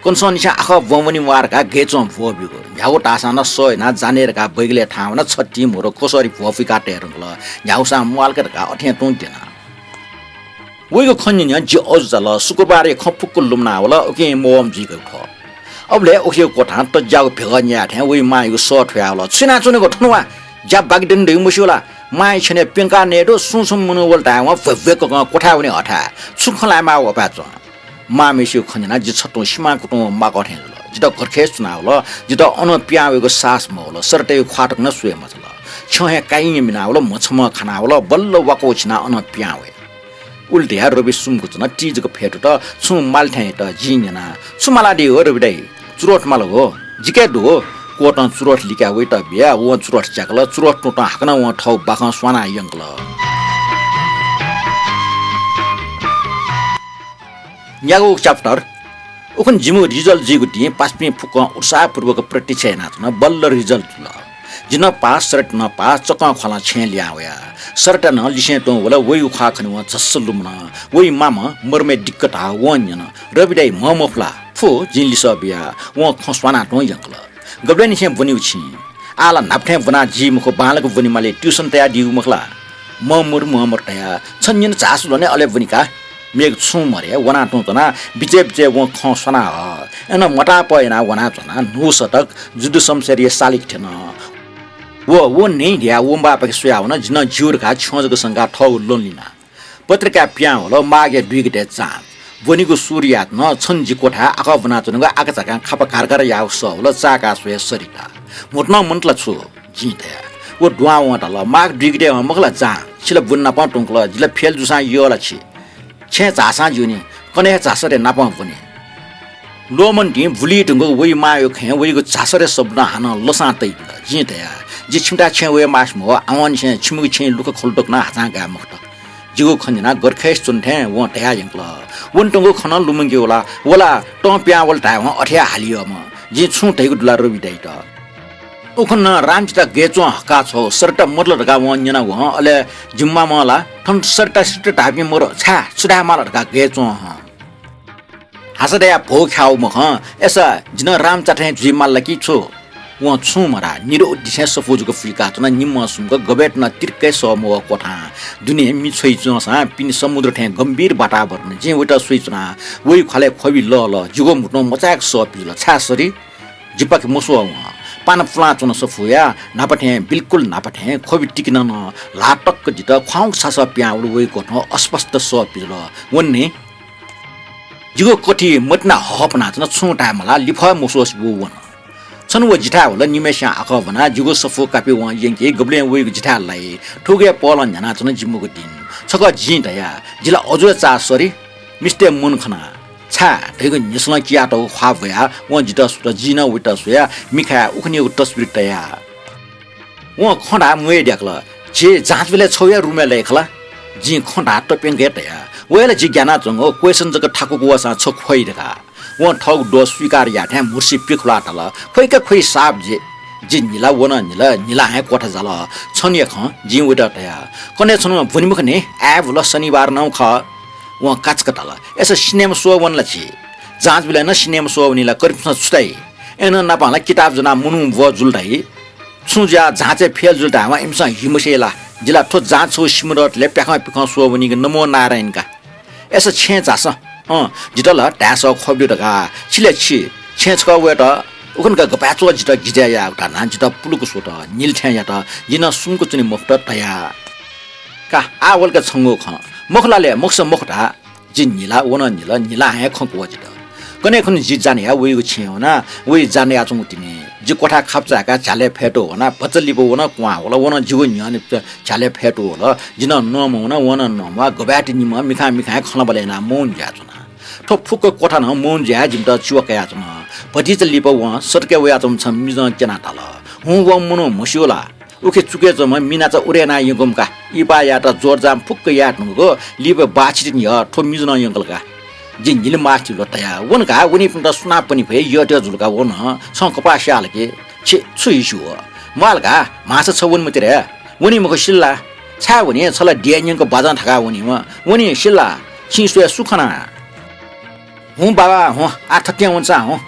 कन्हय्‌निसें आखः ब्वंवने म्वाः धकाः गय् च्वं ब्वःब्यूगु। न्ह्यागु धाःसां नं सः यानाः जाने धकाः बैगलय् थाहां वनाः छतिं म्हुरु कोसरी भ्वपुइका तये धुंकल। न्ह्यागुसां म्वाःल का धकाः अथें तुं द्यना। वइगु खँ न्यनाः जि अजू चाल। शुक्रबारया खँ फुक्क लुमना वल, उकिं मवःम्ह जुइगु खः। अबलय् उखेगु क्वथां तज्याःगु भेगः न्याये थें वइ मांयागु सः थ्वया वल। छु यानाच्वनेगु थन वा? ज्या बाकि दनि धइगु मस्यू ला? मांया छ्यनय् प्यंकाः नयेदु, सुं सुं मनू वल धायेवं भ्वय्‌भ्वय् ककं क्वथाय् वने हथाय्। छु खँ ल्हायेमाःगु अपाय् च्वं। मांम्हय्‌सिगु खँ न्यनाः जि छतुं सिमां कुतुं माकः थें जुल। जितः घरखय् च्वना वल। जितः अनं पिहां वयेगु साहस मवल। सरतय् ख्वाः तक नं स्वये मछाल। छ्यं हे काइँ मिना वल, म्हछम्ह खाना वल, बल्ल वाकः उछिनाः अनं पिहां वये। उलि धयाः रवि सुम्क च्वन, ति जक फ्यतुत, छुं माल थें यात। जिं न्यना, छु मालादी हो रवि दाइ? चुरोट माल हो। जिके दु हो। क्वतं चुरोट लिकाः वइत बिया, वं चुरोट च्याकल। चुरोट तुतं हाकनं वं थःगु बाखं स्वानाः यंकल। न्यागू chapter। उखुन्हु जिमिगु result जुइगु दिं पासापिं फुक्कं उत्साहपूर्वक प्रतीक्षा यानाच्वन। बल्ल result जुल। जि नं पास, सरट नं पास, चकं ख्वालं छेँय् लिहां वया। सरटा नं लिसें तुं वल। वइगु ख्वाः खनेवं झस्स लुमन। वइ मामं मरमय् दिक्क धाः। वं न्यन, "रवि दाइ, म्ह मफु ला?" "फु," जिं लिसः बिया। वं खँ स्वानाः तुं यंकल। "गबलेंनिसें ब्वनीगु छिं? आः ला न्हापा थें ब्वना जी मखु, बांलाक ब्वनेमाली, tuition तयादीगु मखु ला?" "म्ह मरु, म्ह मरु धया, छं न्यन झासँ ल्ह्वने अले ब्वनी का।" मेगु छुं मदया, वनाः तुं च्वना। बिचय् बिचय् वं खँ स्वाना हः। अन मतापः यानाः वनाच्वना। न्हू सतक जुद्ध शमशेरया सालिक थ्यन। व, व न्हय् ध्याः वंबापाखे स्वयावन। जि नं ज्यू धकाः छ्यं जक संकाः थःगु ल्वहं लिना। पत्रिका पिहां वल। माघया दुई गते जाँच। ब्वनीगु सुरु यात नं छन्हु जि क्वथाय् आखः ब्वनाच्वनागु आकाझाकां खापा घारघार याःगु सः वल। चाय्‌काः स्वया सरिता। "म्हुतुं मन्त ला छु?" जिं धया। व दुहां वं धाल, "माघ दुई गते हं मखु ला जाँच? छि ला ब्वने नापं तुंकल, जि ला fail जूसां यः ला छि? छेँय् झाःसां ज्यू नि, कन्हय् हे झासँ रे, नापं ब्वने।" ल्वःमन दिं बुली धुंकूगु वइ मांया खँय् वइगु झासँ रे शब्द नं हानं लसां तइबिल। जिं धया, "जि छिमिथाय् छेँय् वये मास्ति मवः, आवंनिसें छिमिगु छेँय् लुखा ख्वलुदक नं हाचां गाये मखुत।" जिगु खँ न्यनाः गरखय्‌से च्वन थें वं धया यंकल, "वने तुंगु खँ नं लुमंके वला, व ला तं पिहां वल धायेवं अथे हे हाले यःम्ह। जिं छुं धइगु दु ला रवि दाइत?" उखुन्हु नं राम जितः गय् च्वं हक्काः छ्वः, सरता मदु ला धकाः वं न्यनावं। अले जिमि मामं ला, "थन सरता सित धाःपिं मदु, छाय् छु धायेमाल?" धकाः गय् च्वं हं। हासा दयाः भौ ख्याउ मखं, "अय्‌सा जि नं रामचा थें जुइमाल ला कि छु?" वं छुं मधाः, निदँ उद्दिसें सफू जक फुइकाच्वन। निम्हं सुम्क गबय् तुं तिर्के सः मवः क्वथां। दुने मि छ्वइ च्वंसां पिने समुद्र थें गम्भीर वातावरण। जिं वइत स्वइच्वना। वइ ख्वालय् ख्वबि लःल्ह। जिगु म्हुतुं मचाय्‌क सः पिल। छाय् सरि? जिपाखे मस्वः वं। पाना पुलां च्वन सफूया। न्हापा थें, बिल्कुल न्हापा थें ख्वबि तिकनं नं ल्हाः तक जितः ख्वाउँक छासः पिहां वल। वइ क्वथुं अस्पष्ट सः पिल। वने नि। जिगु कथि मतिना हःपनाच्वन। छुं धाये मलाः, लिफः मस्वःसे बू वन। छन्हु व जिथाय् वल। निम्हय्‌सियां आखः ब्वनाः जिगु सफू कापि वं यंकी। गबलें वइगु जिथाय् लाइ, थुगुया पहलं न्ह्यानाच्वन जिमिगु दिं। छकः जिं धया, "जि ला अजू हे चाःसा सरि।" मिस्तय् मन खनाः, "छाय्?" धइगु न्ह्यसलं कियातःगु ख्वाः ब्वयाः वं जितः स्वत। जिं नं वइत स्वयाः मिखाय् उखुन्हुयागु तस्बिर तया। वं खँ धाः म्वये द्याकल, "झी जाँच बेलय् छगूया room-य् लाइ खला।" जिं खँ धाः तप्यंक हे तया। वया ला जि ग्यानाच्वंगु question जक थाकुक वःसां छ ख्वइ धकाः। वं थःगु दोष स्वीकार याःथें म्हुतुसि पिखुलाः धाल, "ख्वइ का ख्वइ, साफ जि।" जि न्हिला, व नं न्हिला, न्हिलां हे क्वथा जाल। छन्हुया खँ जिं वइत धया, "कन्हय् छन्हु ब्वने मखु नि, आय् बुल, शनिबार नं खः।" वं काचाक्क धाल, "अय्‌सा सिनेमा स्वः वने ला छि? जाँच बेलय् नं सिनेमा स्वः वनी ला? करिपुसं छु धाइ? अय्‌नं नापं ला किताब ज्वनाः मनू ब्वः जुल धाइ। छुं जुयाः जाँचय् fail जुल धायेवं इमिसं हि मस्यू ला? जि ला थ्व जाँच छगू सिमधःतले प्याखं पिखं स्वः वनीगु नमो नारायण का। अय्‌सा छेँय् झासँ। अँ, जितः ला धायेसः ख्वबि दु धकाः। छि ले छि, छेँय् छकः वयेत उखुन्हु का गपाय् च्वः जितः गिजय् यायेगु" धनाः जितः पुलुक स्वत। न्हिला थें यात। जि नं सुम्क च्वने मफुत धया। "का, आः वल का छंगु खँ। मखु ला ले, मखुसा मखु धा।" जि न्हिला, व नं न्हिला, न्हिलां हे खँ क्वः जितः। कन्हय् खुन्हु जि जान्हया वइगु छेँय् वना। वइ जान्हयाच्वंगु तिनि जि क्वथाय् खापचाय्‌काः झ्यालय् फय्‌तू वना। भचा लिपा व नं क्वहां वल। व नं जिगु न्ह्यःने झ्यालय् फय्‌तू वल। जि नं नःम्ह वना, व नं नःम्ह। गबय् तिनिम्ह मिखां मिखां हे खँल्हाबल्हा यानाः मौन जुयाच्वना। थ्व फुक्क क्वथा नं मौन जुयाः जिमित च्वय् कयाच्वन। भतिचा लिपा वं सतकय् वयाच्वंम्ह छम्ह मिजं क्यनाः धाल, "हुँ, व मनू म्हस्यू ला? उखे चुकय् च्वंम्ह मिनाचा उदय यानाः यंकूम्ह का। इहिपाः यायेत जोडजाम फुक्क याये धुंकूगु लिपा बाःछि तिनि न्ह्यः थ्व मिजं नं यंकल का।" जिं न्हिला मास्ति जुल तया। "वन का, वनीपिन्त सुनां पने फइ, यःद्यः जुल का व नं। छं कपाः स्याः ला कि? छि, छु हिस्यू हो? म्वाःल का, म्हाःसा छ वने मते रे। वनी मखु सिल ला? छाय् वनी? छ ला द्यः न्यंक बाजं थाकाः वनीम्ह। वनी सिल ला? छिं स्वयाः सु खना?" "हुँ बाबा, हुँ, आः थथे वंसां हुँ।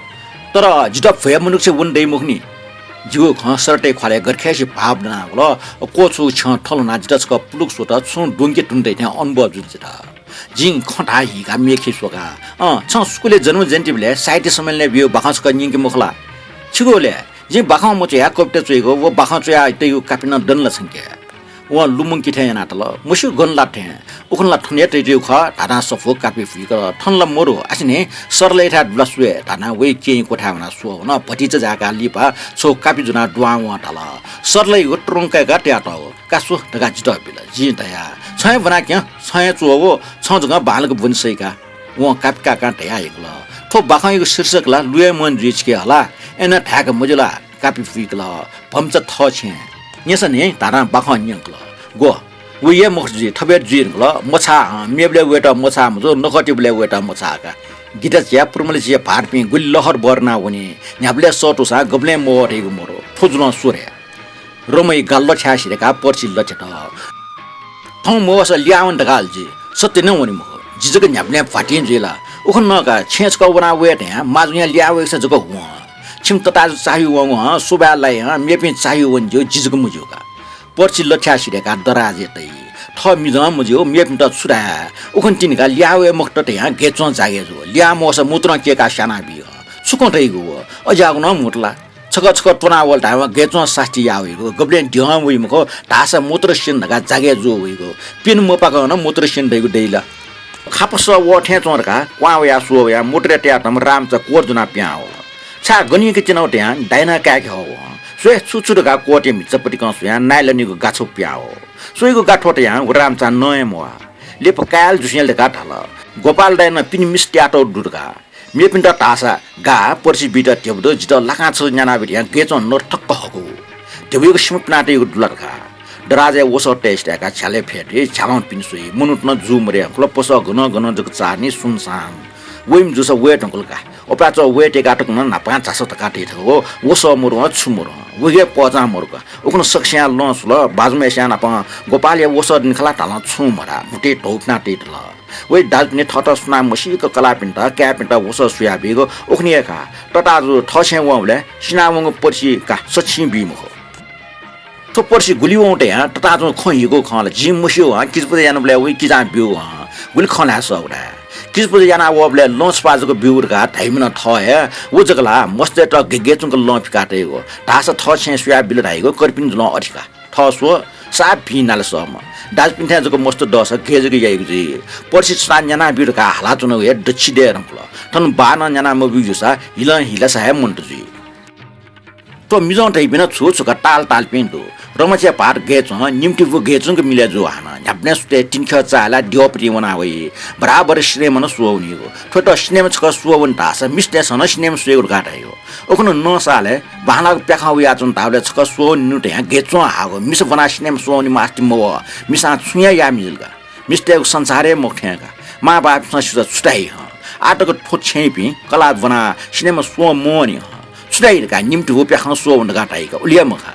तर जितः भ्वय् मनुखसे वने दइ मखुनि।" जिगु खँ सरतय् ख्वालय् गरखय्‌से भाव दनावल। क्वछुगु छ्यं थल वनाः जितः छकः पुलुक स्वत। छुं द्वंके धुन दइ थें अनुभव जुल जितः। जिं खँ धाः हीकाः मेखे स्वका, "अँ, छं स्कुलय् जन्म जयन्तीबलय् साहित्य सम्मेलनय् बियागु बाखं छकः न्यंके मखु ला?" "छिगु ले? जिं बाखं मच्वयाः कविता च्वइगु, व बाखं च्वयाः तइगु कापि नं दनि ला छंके?" वं लुमंके थें यानाः धाल, "म्हस्यू, गन लात थें। उखुन्हु ला थन हे तयातयागु खः" धनाः सफू कापि फुइकल। "थन ला मदु, आः छिं सरलायाथाय् दुबिला स्वये" धनाः वइ केहेँ क्वथाय् वनाः स्वः वन। भतिचा जाय्‌काः लिपा छगू कापि ज्वनाः दुहां वं धाल, "सरलायागु तुरुंक कय्‌काः तयातःगु, का स्व" धकाः जितः बिल। जिं धया, "छं हे ब्वना क्यँ, छं हे च्वः व, छं जकं बांलाक ब्वने सइ का।" वं कापि काकां धयाः यंकल, "थ्व बाखंयागु शीर्षक ला लुयेमन जुइ छिके हला, अय्‌नं धाय्‌क मज्यू ला?" कापि फुइकल। भम्चा थः छेँ। "न्यसँ नि" धनाः बाखं न्यंकल। "ग्व?" व हे मखुत जुइ, थबय् जुइ धुंकल। मछाः, हँ, मेबलय् वयेत मछाः मजू, नखःतिबलय् वयेत मछाः का। गिदा चिया, पुर्मले चिया भाःतपिं गुलि लहर बहर ना वनी, न्ह्याबलें सःतूसां गबलें मवः धइगु मरु। थ्व जुलं स्वर हे। रमाइ गाल लथ्याः सिधय्काः पर्सि लथ्यात। थौं मवःसा लिहां वने धकाः ला जि सत्य नं वने मखु। जि जक न्ह्याबलें भ्वातिं जुइ ला। उखुन्हु नं का, छेँय् छकः वना वये धयां माजुयां लिहां वयेसा जक हुँ हँ। छिमि तताजु चाःह्यू वंगु हँ, सुभाय् लाइ हँ, मेपिं चाःह्यू वने ज्यू, जि जक मज्यू का। पर्सि लथ्याः सिधय्काः दराजय् तइ। थः मिजं मज्यू, मेपिन्त छु धाये? उखुन्हु तिनि का लिहां वये मखुत धयां गय् च्वं जागय् जू। लिहां मवःसा मूत्रं कय्काः स्यानाबी हँ। छु कं तइगु व? अज्याःगु नं मूत्र ला? छकः छकः त्वना वल धायेवं गय् च्वं सास्ती याः वइगु, गबलें द्यहं वइ मखु, धाःसा मूत्र स्यन धकाः जागय् जू वइगु, प्यन्हु मपाकं नं मूत्र स्यन धइगु दइ ला? खापसः वः थें च्वं धकाः क्वहां वयाः स्वः वयाः मूत्रय् तयातःम्ह रामचा क्वःर ज्वनाः पिहां वल। छाय् गनिक तिनाव तयां दाइनं काय्के हः वं। स्वये छु छु धकाः क्वःतया म्हिचापतिकं स्वयां नाइलनयागु गाछ्व पिहां वः। स्वयेगु गाथ्व तयां व रामचा नं हे म्वाः। लिपा काय् ला जुसें ले धकाः धाल। गोपाल दाइनं पिने मिसा तयातःगु दु धकाः। मेपिन्त धाःसा गाः, पर्सि बीत ध्यबा दु, जितः लाकां छजु न्यानाबी धयां गय् च्वं नर थक्क हकू। ध्यबायागु सिमा पिनातयागु दु ला धकाः। दराजय् वसः तये सिधय्काः झ्यालय् फ्यतुइ, झ्यालं पिने स्वइ। मनूत नं जू मदये धुंकल, पसः गनं गनं जक चाःनि, सुनसान। वइम्ह जूसा वये धुंकल का। अपाय्‌चं वये तय्काः तक नं न्हापां झासँ धकाः धइ थकः वसः मरु हँ, छु मरु हँ। व हे पहचां मरु का। उखुन्हु सकसियां लं स्वल, बाजुम्हय्सिया नापं गोपालया वसः दनि खला धालं छुं मधाः, म्हुतुइ धौ पिनातइ धुंकल। वइ दाजुपिनि थःत सुनां मसीक कलाःपिन्त, काय्‌पिन्त वसः स्वयाबीगु उखुन्हु हे का। तताजु थःछेँय् वंबलय् सिनावंगु पर्सि का सछिं बी मखु। थ्व पर्सि गुलि वं तयां तताजुं खँ हीगु खँ ला जिं मस्यू हँ, किजापुजा यानाबलय् वइ किजां ब्यूगु हँ। गुलि खँ ल्हाये सःगु धाये। किजापुजा याना वःबलय् लं छपाः जक ब्यूगु धकाः धाइम्ह नं थः हे, व जक ला मस्तय्त गय् गय् च्वंक लं फिका तइगु। धाःसा थःछेँय् स्वयाबिल धाइगु, कर्पिनि जुलं अथे का। थः स्व, साप भिं नाले सःम्ह। दाजुपिन्थाय् जक मस्त दःसा गय् जक याइगु जुइ। पर्सि सुनां न्यानाब्यु धकाः हालाच्वनागु हे दच्छि दये धुंकल। थन बाःनं न्याना मब्यूगु जूसा हिलं हिलासा हे मन्त जुइ। थ्व मिजं धइपिं नं छु छु का ताल तालपिं दु। रमाचिया भाःत गय् च्वं, निम्तिबू गय् च्वंक मिलय् जू हानं। न्ह्याबलें सुथय् तिनि ख्यः चाःहिलाः द्यःपतिं वना वइ। बराबर सिनेमा नं स्वः वनीगु। थ्वयात सिनेमा छकः स्वः वने धाःसा मिस्तय्सं नं सिनेमा स्वयेगु धकाः धाइगु। उखुन्हु नं सालय् बांलाक प्याखं वयाच्वन धाःबलय् छकः स्वः वनेनु धयां गय् च्वं हाःगु। मिसा ब्वनाः सिनेमा स्वः वने मास्ति मवः, मिसां छुं हे याये मजिल का। मिस्तय्गु संसार हे मखु थें का। मांबौपिन्सं सित छु धाइ हँ। आः तक थ्व छेँय्पिं कलाः ब्वनाः सिनेमा स्वः मवःनि हँ। छु धाइ धकाः निम्तिबू प्याखं स्वः वने धकाः धाइ का, उलि हे मखा।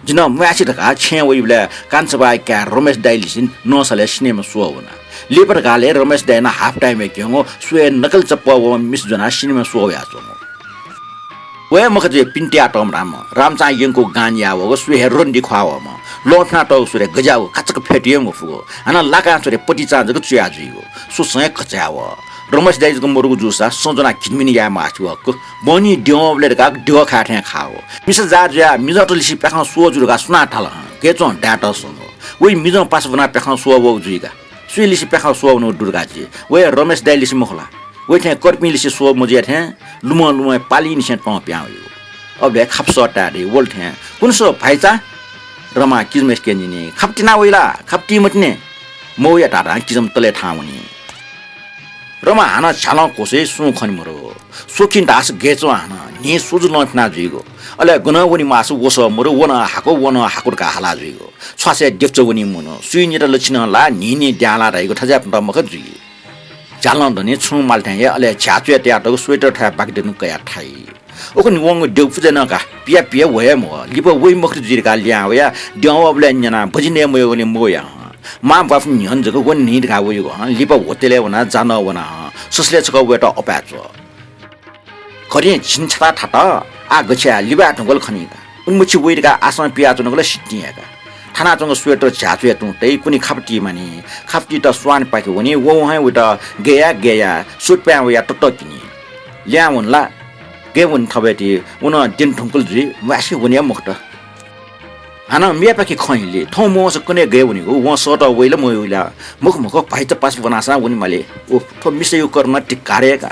जि नं म्वाय्से धकाः छेँय् वइबलय् कान्छाबाया काय् रमेश दाइलिसे नं सालय् सिनेमा स्वः वना। लिपा धकाः ले रमेश दाइनं हाफ टाइमय् क्यंगु स्वया नकल चप्पः वःम्ह मिसा ज्वनाः सिनेमा स्वः वयाच्वंगु। व हे मखा जुइ पिने तयातःम्ह राम। रामचां यंकूगु गान याः वःगु स्वया हे रन्दी ख्वाः वःम्ह। लं फिनातःगु स्वरय् गज्याःगु काचाक्क फ्यतुइ हे मफुगु। हानं लाकां स्वरय् पतिचां जक चुया जुइगु। स्वसं हे कचाय् वः। रमेश दाइ जक मरुगु जूसा सँ ज्वनाः घिनमिन याये मास्ति वः। बहनी द्यः वंबलय् धकाः द्यः खाये थें खाः वः। मिसा जाः जुयाः मिजंत लिसे प्याखं स्वः जु धकाः सुनां धाल हँ। गय् च्वं दायेत स्वंगु। वइ मिजं पासा ब्वनाः प्याखं स्वः वःगु जुइ का। सुया लिसे प्याखं स्वः वनेगु दु धकाः जि। व हे रमेश दाइलिसे मखु ला। वइ थें कर्पिंलिसे स्वः मजुया थें लुमं लुमं पालिंनिसें तं पिहां वइगु। अबलय् खापसः ताये दइ, वल थें। कुन स्व भाइचा? रमां किजाम्हय्सिके न्यनी। खापा तिना वइ ला? खापा ति मतिनि। मवया धाधां किजाम्ह तलय् थाहां वनी। रमा हानं झ्यालं क्वसय् सुं खने मरु। स्वकिं धाःसा गय् च्वं हानं न्हि स्वजु लं फिना जुइगु। अले गनं वने माःसा वसः मरु, व नं हाकु, व नं हाकु धकाः हाला जुइगु। छ्वासय् द्यःपुचः वनी मनु, सुइनित लछि नं ला न्हि न्हि द्यां ला धाइगु थज्याःपिन्त मखा जुइ। झ्यालं दनि छुं माल थें हे अले झ्याःचुया तयातःगु स्वेटर थ्वयाः बाकि दनि कयाः थाइ। उखुन्हु वंगु द्यःपुचः नं का पिया पिया वये मवः। लिपा वइ मखुत जुइ धकाः लिहां वयाः द्यं वःबलय् न्यनाः बजि नये मवःगुलिं मवया हं। मांबौपिं न्ह्यःने जक वने नि धकाः वइगु हं। लिपा होटलय् वनाः जा नं वना हं। ससलय् छकः वयेत अपाय् च्वः। घरिं झिंछता थात। आः गथे याये, लिबाये धुंकल खनी का। उलिमछि वइ धकाः आशं पियाच्वनागु ला सितिं हे का। थानाच्वंगु स्वेटर झ्याःचुया तुं तइ, कुन्हु खापा ति मानि। खापा तीत स्वानपाखे वनी, ववहं वइत गय् याये, गय् याये, सुतप्यां वयाः ततः किनी। लिहां वन ला? गय् वनी थबय् ति, व नं द्यने धुंकल जुइ, म्वाय्से वने हे मखुत। हानं मेपाखे खँ हिली, थौं मवंसा कन्हय् गय् वनीगु, वं सःतः वइ ला मवइ ला? मखु मखु, भाइचा पासा ब्वनाःसां वने माली। उफ, थ्व मिसायागु करण धिक्कार हे का।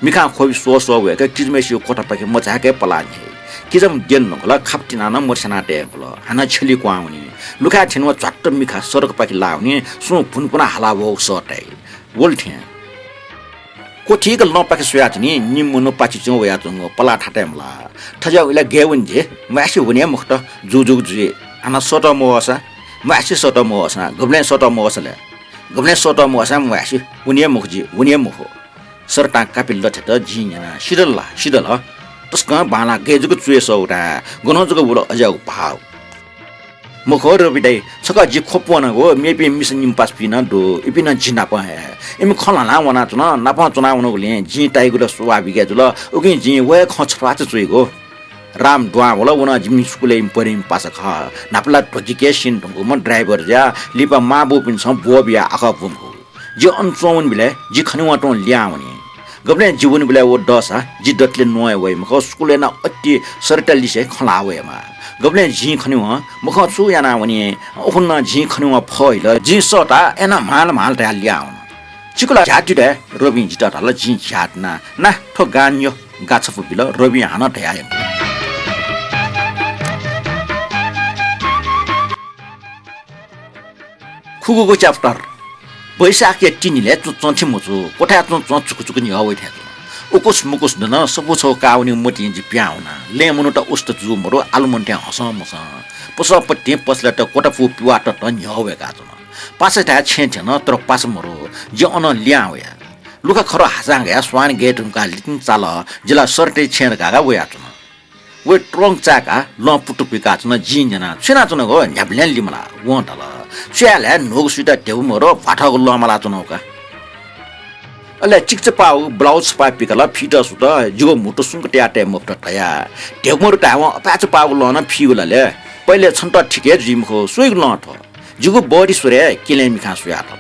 मिखां ख्वबि स्वः स्वः वय्क किजाम्हय्सिगु क्वथापाखे मचाय्क पलाः न्ह्याइ। किजाम्ह द्यने धुंकल, खापा तिनाः नं मछ्याना तये धुंकल। हानं छ्यली क्वहां वनी। लुखाय् थ्यनेवं झ्वाट्ट मिखा सडकपाखे लाः वनी, सुं भुनपुना हाला वःगु सः ताइ। वल थें। क्वथिक लँपाखे स्वयाच्वनी, निम्ह मनू पाचिच्वं वयाच्वंगु पलाः थातय् मलाः। थज्याःगु इलय् गय् वने जि, म्वाय्से वने हे मखुत, जूजूगु जुइ। हानं सःतः मवःसा म्वाय्‌से सःतः मवःसां, गबलें सःतः मवःसा ले? गबलें सःतः मवःसां म्वाय्‌से, वने हे मखु जि, वने हे मखु। सरतां कापि लथेत जिं न्यना, सिधल ला, सिधल। तसकं बांलाः, गय् जक च्वय् सः उता, गनं जक वल अज्याःगु भाव। मखु रवि दाइ, छकः जि ख्वपु वनागु, मेपिं मिसा निम्ह पासापिं नं दु, इपिं नं जि नाप हे। इमि खँ ल्हाना वनाच्वन, नाप च्वना वनागुलिं जिं ताइगु ला स्वाभाविक हे जुल, उकिं जिं व हे खँ छथ्वाःचा च्वइगु। राम दुहां वल, व नं जिमि स्कुलय् पढीम्ह पासा खः। न्हापा ला ध्वगिके सिने धुंकूम्ह ड्राइभर जुयाः लिपा मांबौपिन्सं ब्वः बियाः आखः ब्वंकूगु। जि अन च्वंवनीबलय् जि खनेवं तुं लिहां वनी। गबलें जि वनीबलय् व दःसा जि दतले न्वँ हे वइ मखु, स्कुलय् नं अति सरता लिसे खँ ल्हाः वयेमाः। गबलें जिं खनेवं मखं छु याना वनी, उखुन्हु नं जिं खनेवं फहिल, जिं सःताः अय्नं म्हाल म्हाल धयाः लिहां वन। चिकुला झ्याः तितय् रविं जितः धाल, जिं झ्याः तिना। ना, थ्व गां न्यँ। गा छपु बिल, रविं हानं धयाः यंकल। खुगूगु chapter। बैशाखया तिनिलय् च्वंच्वं थि मजू, क्वथाय् च्वंच्वं चुकुचुकु न्ह्यः वइ थें च्वन। उकुस मुकुस नं सफू छगू काः वनीगु मतिं जि पिहां वना। लँय् मनूत उस्त जू मरु, आलु मन थें हसं मसं। पसःपतिं पसलय् त क्वता पू पिवाः ततं न्ह्यः वय्काच्वन। पासाथाय् छेँ थ्यन, तर पासा मरु। जि अनं लिहां वया। लुखा खरु हासां घया स्वान गय् धुंकाः लितिं चाल, जि ला सरतय् छेँ धकाः वयाच्वना। वय् ट्रंक चाय्काः लं पुतु पुइकाच्वन। जिं न्यना, छु यानाच्वनागु? न्ह्याबलें लिमलाः। वं धाल, छु याये ले, न्हूगु सुइत ध्यबा मरु, भ्वाथःगु लं मालाच्वनागु का। अले चिकिचा पाःगु ब्लाउज छपा पिकल, फित सुत, जिगु म्हुतु सुंक तयातये मफुत धयाः। ध्यबा मरु धायेवं अपाय्चा पाःगु लं नं फीगु ला ले? पहिले छन्त ठीक हे जुइ मखु, स्वइगु लं थ्व। जिगु बडी स्वरे किलय् मिखां स्वयातल।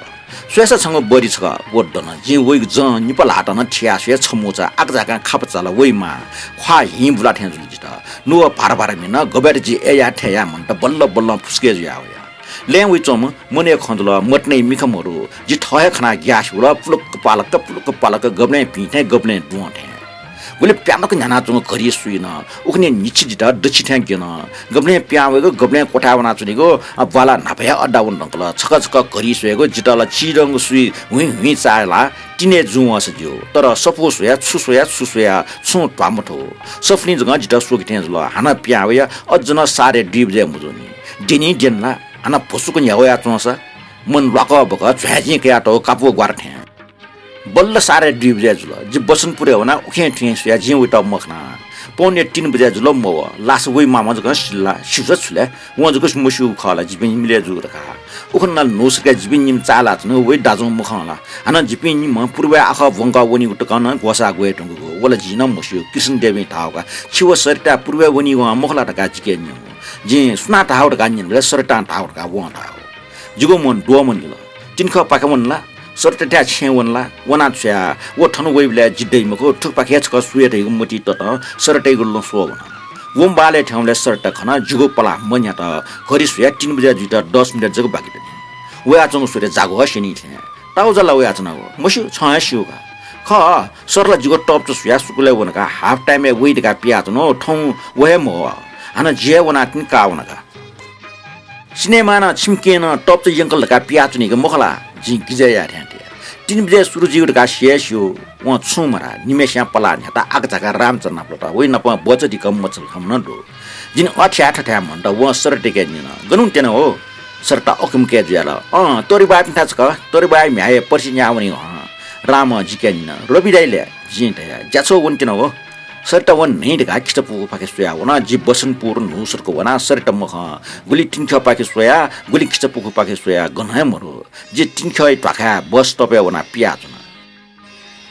स्वयेसा छंगु बडी छकः व दन। जिं वइगु जं निपा ल्हातं नं थियाः स्वये छमुचा आकाझाकां खापा चाल। वइ मां ख्वाः हिं बुला थें जुल जितः। नुगः भार भार मिन, गबय्त जि अय् याये थें याये मन्त, बल्ल बल्लं फुसके जुयाः वया। लँय् वइच्वंम्ह मनूया खँ जुल, मदनया मिखा मरु। जि थः हे खनाः ग्यासे वल, पुलुक्क पालक्क, पुलुक्क पालक्क, गबलें भिं थें, गबलें दुं थें। गुलि प्यानक न्ह्यानाच्वंगु घडी सुइन। उखुन्हु न्हिच्छि जितः दछि थें ग्यन। गबलें पिहां वइगु, गबलें क्वथाय् वनाच्वनीगु, अ, ब्वाला न्हापा हे अड्डा वने धुंकल। छकः छकः घडी स्वयेगु, जितः ला चिधंगु सुइ हुइँ हुइँ चाःहिलाः तिने जुं वःसा ज्यू। तर सफू स्वया, छु स्वया, छु स्वया, छुं ध्वाः मथू। सफुलिं जकं जितः स्वके थें जुल। हानं पिहां वया, अझ नं साढे दुई बजे मजूनि। द्यनी द्यन ला, हानं भुसुक न्ह्यः वयाच्वंसा, मन ल्वाकः बकः झ्वाँय्‌जिं कयातःगु कापू ग्वारा थें। बल्ल साढे दुई बजे जुल। जि बसन्तपुरय् वनाः उखें थुखें स्वयाः जिं वइत मखना। पौने तीन बजे जुल मवः। लासा वइ मामा जकं सिल ला, स्यूसा छु ले, वं जक मस्यूगु खः ला, जिपिं मिले जू धकाः। उखुन्हु ला न्हू सरकाय् जिपिं निम्ह चाःहिलाच्वनागु वइ दाजुं मखं ला। हानं जिपिं निम्ह पूर्वय् आखः ब्वंकः वनीगु तकं नं ग्वसाः ग्वये धुंकूगु। व ला जिं नं मस्यू, किसनदेवीं धाःगु का। छि व सरिता पूर्वय् वनीगु हं मखु ला धकाः जिके न्यंगु। जिं सुनां धाःगु धकाः न्यनाबलय् सरितां धाःगु धकाः वं धाःगु। जिगु मन द्वःमन जुल। तिनिखः पाखे वन ला? सरिताथाय् छेँय् वन ला? वनाः छु याये? व थन वइबलय् जि दइ मखु, थुकपाखे हे छकः स्वये धइगु मतिइ ततं सरितायागु लँ स्वः वन। वंबलय् थ्यंबलय् सरिता खना, जिगु पलाः मन्ह्यात। घडी स्वयाः तीन बजे जुइत दस मिनेट जक बाकि दनि। वयाच्वंगु स्वरे जागः स्यनी थें। ताउजा ला वयाच्वनागु? मस्यू, छं हे स्यू का। खः, सर ला जिगु तःपचा स्वयाः स्कुलय् वन का, हाफ टाइमय् वइ धकाः पियाच्वन, थौं व हे मवः। हानं जि हे वनाः तिनि का वन का। सिनेमां नं छिमि केहेँनं तःपचा यंकल धकाः पियाच्वनीगु मखु ला? जिं गिजय् याये थें तया। तीन बजे सुरु जुइगु धकाः सि हे स्यू। वं छुं मधाः, निम्हय्‌सियां पलाः न्ह्याताः आकाझाकां राम चन्नाप लत। वइ नाप बचः दिकं मछिल खँ नं दु। जिं अथे याये थथे याये मन्त। वं सरिताके न्यन, गन वनेत्यनागु हो? सरिता अकिमुके जुयाः धाल, अँ, तोरिबाःपिन्थाय् छकः, तोरिबाःया म्ह्याय् पर्सि न्याः वनीगु हं। रामं जिके न्यन, रवि दाइ ले? जिं धया, ज्याझ्वः वनेत्यनागु हो। सरिता व न्हय् धकाः खिचापुखुपाखे स्वयाः वन। जि बसन्तपुर न्हू सरक वनाः सरिता मखं गुलि तिनिख्यःपाखे स्वयाः गुलि खिचापुखुपाखे स्वयाः गनं हे मरु। जि तिनिख्यःया ध्वाखाय् बस स्टपय् वनाः पियाच्वना।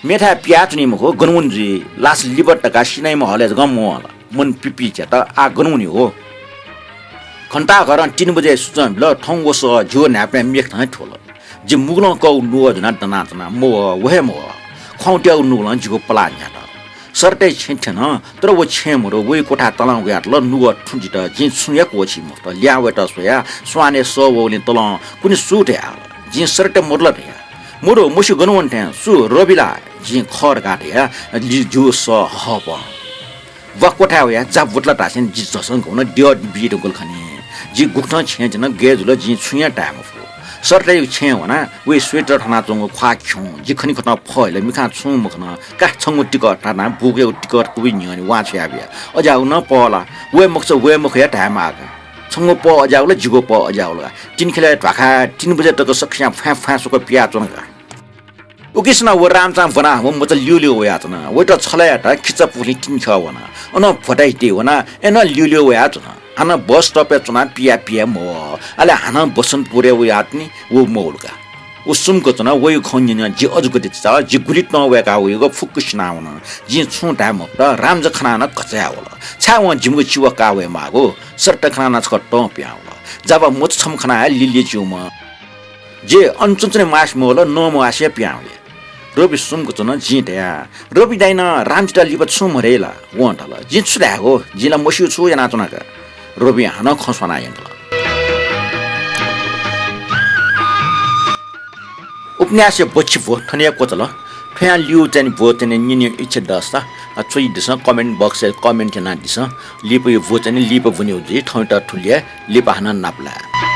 मेथाय् पियाच्वनी मखु, गन वने जुइ? लासा लिबत धकाः सिनेमा हलय् जकं मवल। मन पिपिच्यात, आः गन वने हो? घण्टाघरं तीन बजे सूचं बिल, थौं व सः झिगू न्हाय्‌पं मेख थें थ्वल। जि मुगलं कःगु नुगः ज्वनाः दनाच्वना, मवः, व हे मवः। ख्वाउँत्यागु नुगलं जिगु पलाः न्ह्यात। सरिताया छेँ थ्यन, तर व छेँय् मरु, वइ क्वथाय् तलं वयातल। नुगः थुं जित, जिं छुं हे क्वःछी मफुत। लिहां वयेत स्वयाः स्वानय् सः वःगुलिं तलं कुने सु धयाहल। जिं सरिता मरु ला धया। मरु, मस्यू गन वन थें, सु रवि ला? जिं खः धकाः धया, लि-, जिगु सः हहःपं। वा क्वथाय् वयाः जा बुतला धासें जि झसं घौनं द्यः बी धुंकल खनी। जि गुकथं छेँय् थ्यन, गय् जुल, जिं छुं हे धाये मफु। सरितायागु छेँय् वनाः वइ स्वेटर थनाच्वंगु ख्वाः खिउँ। जि खनिखतं फहिल, मिखां छुं मखन। का छंगु तिकः धकाः बुकयागु तिकः कुबि न्ह्यःने वां छ्वयाबिया। अज्याःगु नं पहला, वये मखुसा वये मखु हे धायेमाः का। छंगु पः अज्याःगु ला, जिगु पः अज्याःगु ला। तिनि खेलय् ध्वाखा तीन बजे तक सकसियां फ्वाँय् फ्वाँय् स्वक पियाच्वन का। उकिसनं व रामचां ब्वनाः व मचा ल्यूल्यू वयाच्वन। वइत छलय् यात खिचा पुखुलिं तिनि खः वन। अनं भ्वताइति वनाः अय्‌नं ल्यूल्यू वयाच्वन। हानं बस स्टपय् च्वनाः पिया पिया मवः। अले हानं बसन्तपुरय् वयाच्वनी, व मवल का। व सुम्क च्वन, वयागु खँ न्यनाः जि अजू गथे चिचाल, जि गुलि तं वय्‌काः वयागु फुक्क सिनावन। जिं छुं धाये मफुत, रामजा खनाः नं घचाय् वल। छाय् वं जिमिगु चिवः काः वये माःगु? सरत खनाः नं छकः तं पिहां वल। जाबा मचा छम्ह खनाः हे लिलि च्यूम्ह। जि अन च्वंच्वने म्वाःसे मवल, नमवासे पिहां वये। रवि सुम्क च्वन, जिं धया, रवि दाइनं रामजित लिपा छुं मधयाइ ला? वं धाल, जिं छु धायेगु? जिं ला मस्यू छु यानाच्वना का। रविं हानं खँ स्वानाः यंकल। उपन्यासया बच्छि ब्व थन हे क्वचाल। थ्वयां लिउ चाहिँ नि ब्व चाहिँ नि न्यनेगु इच्छा दःसा, अ, च्वयादिसँ, comment box-य् comment यानादिसँ। लिपाया ब्व चाहिँ नि लिपा ब्वनेगु जुइ, थौंयात थुलि हे, लिपा हानं नापलाये।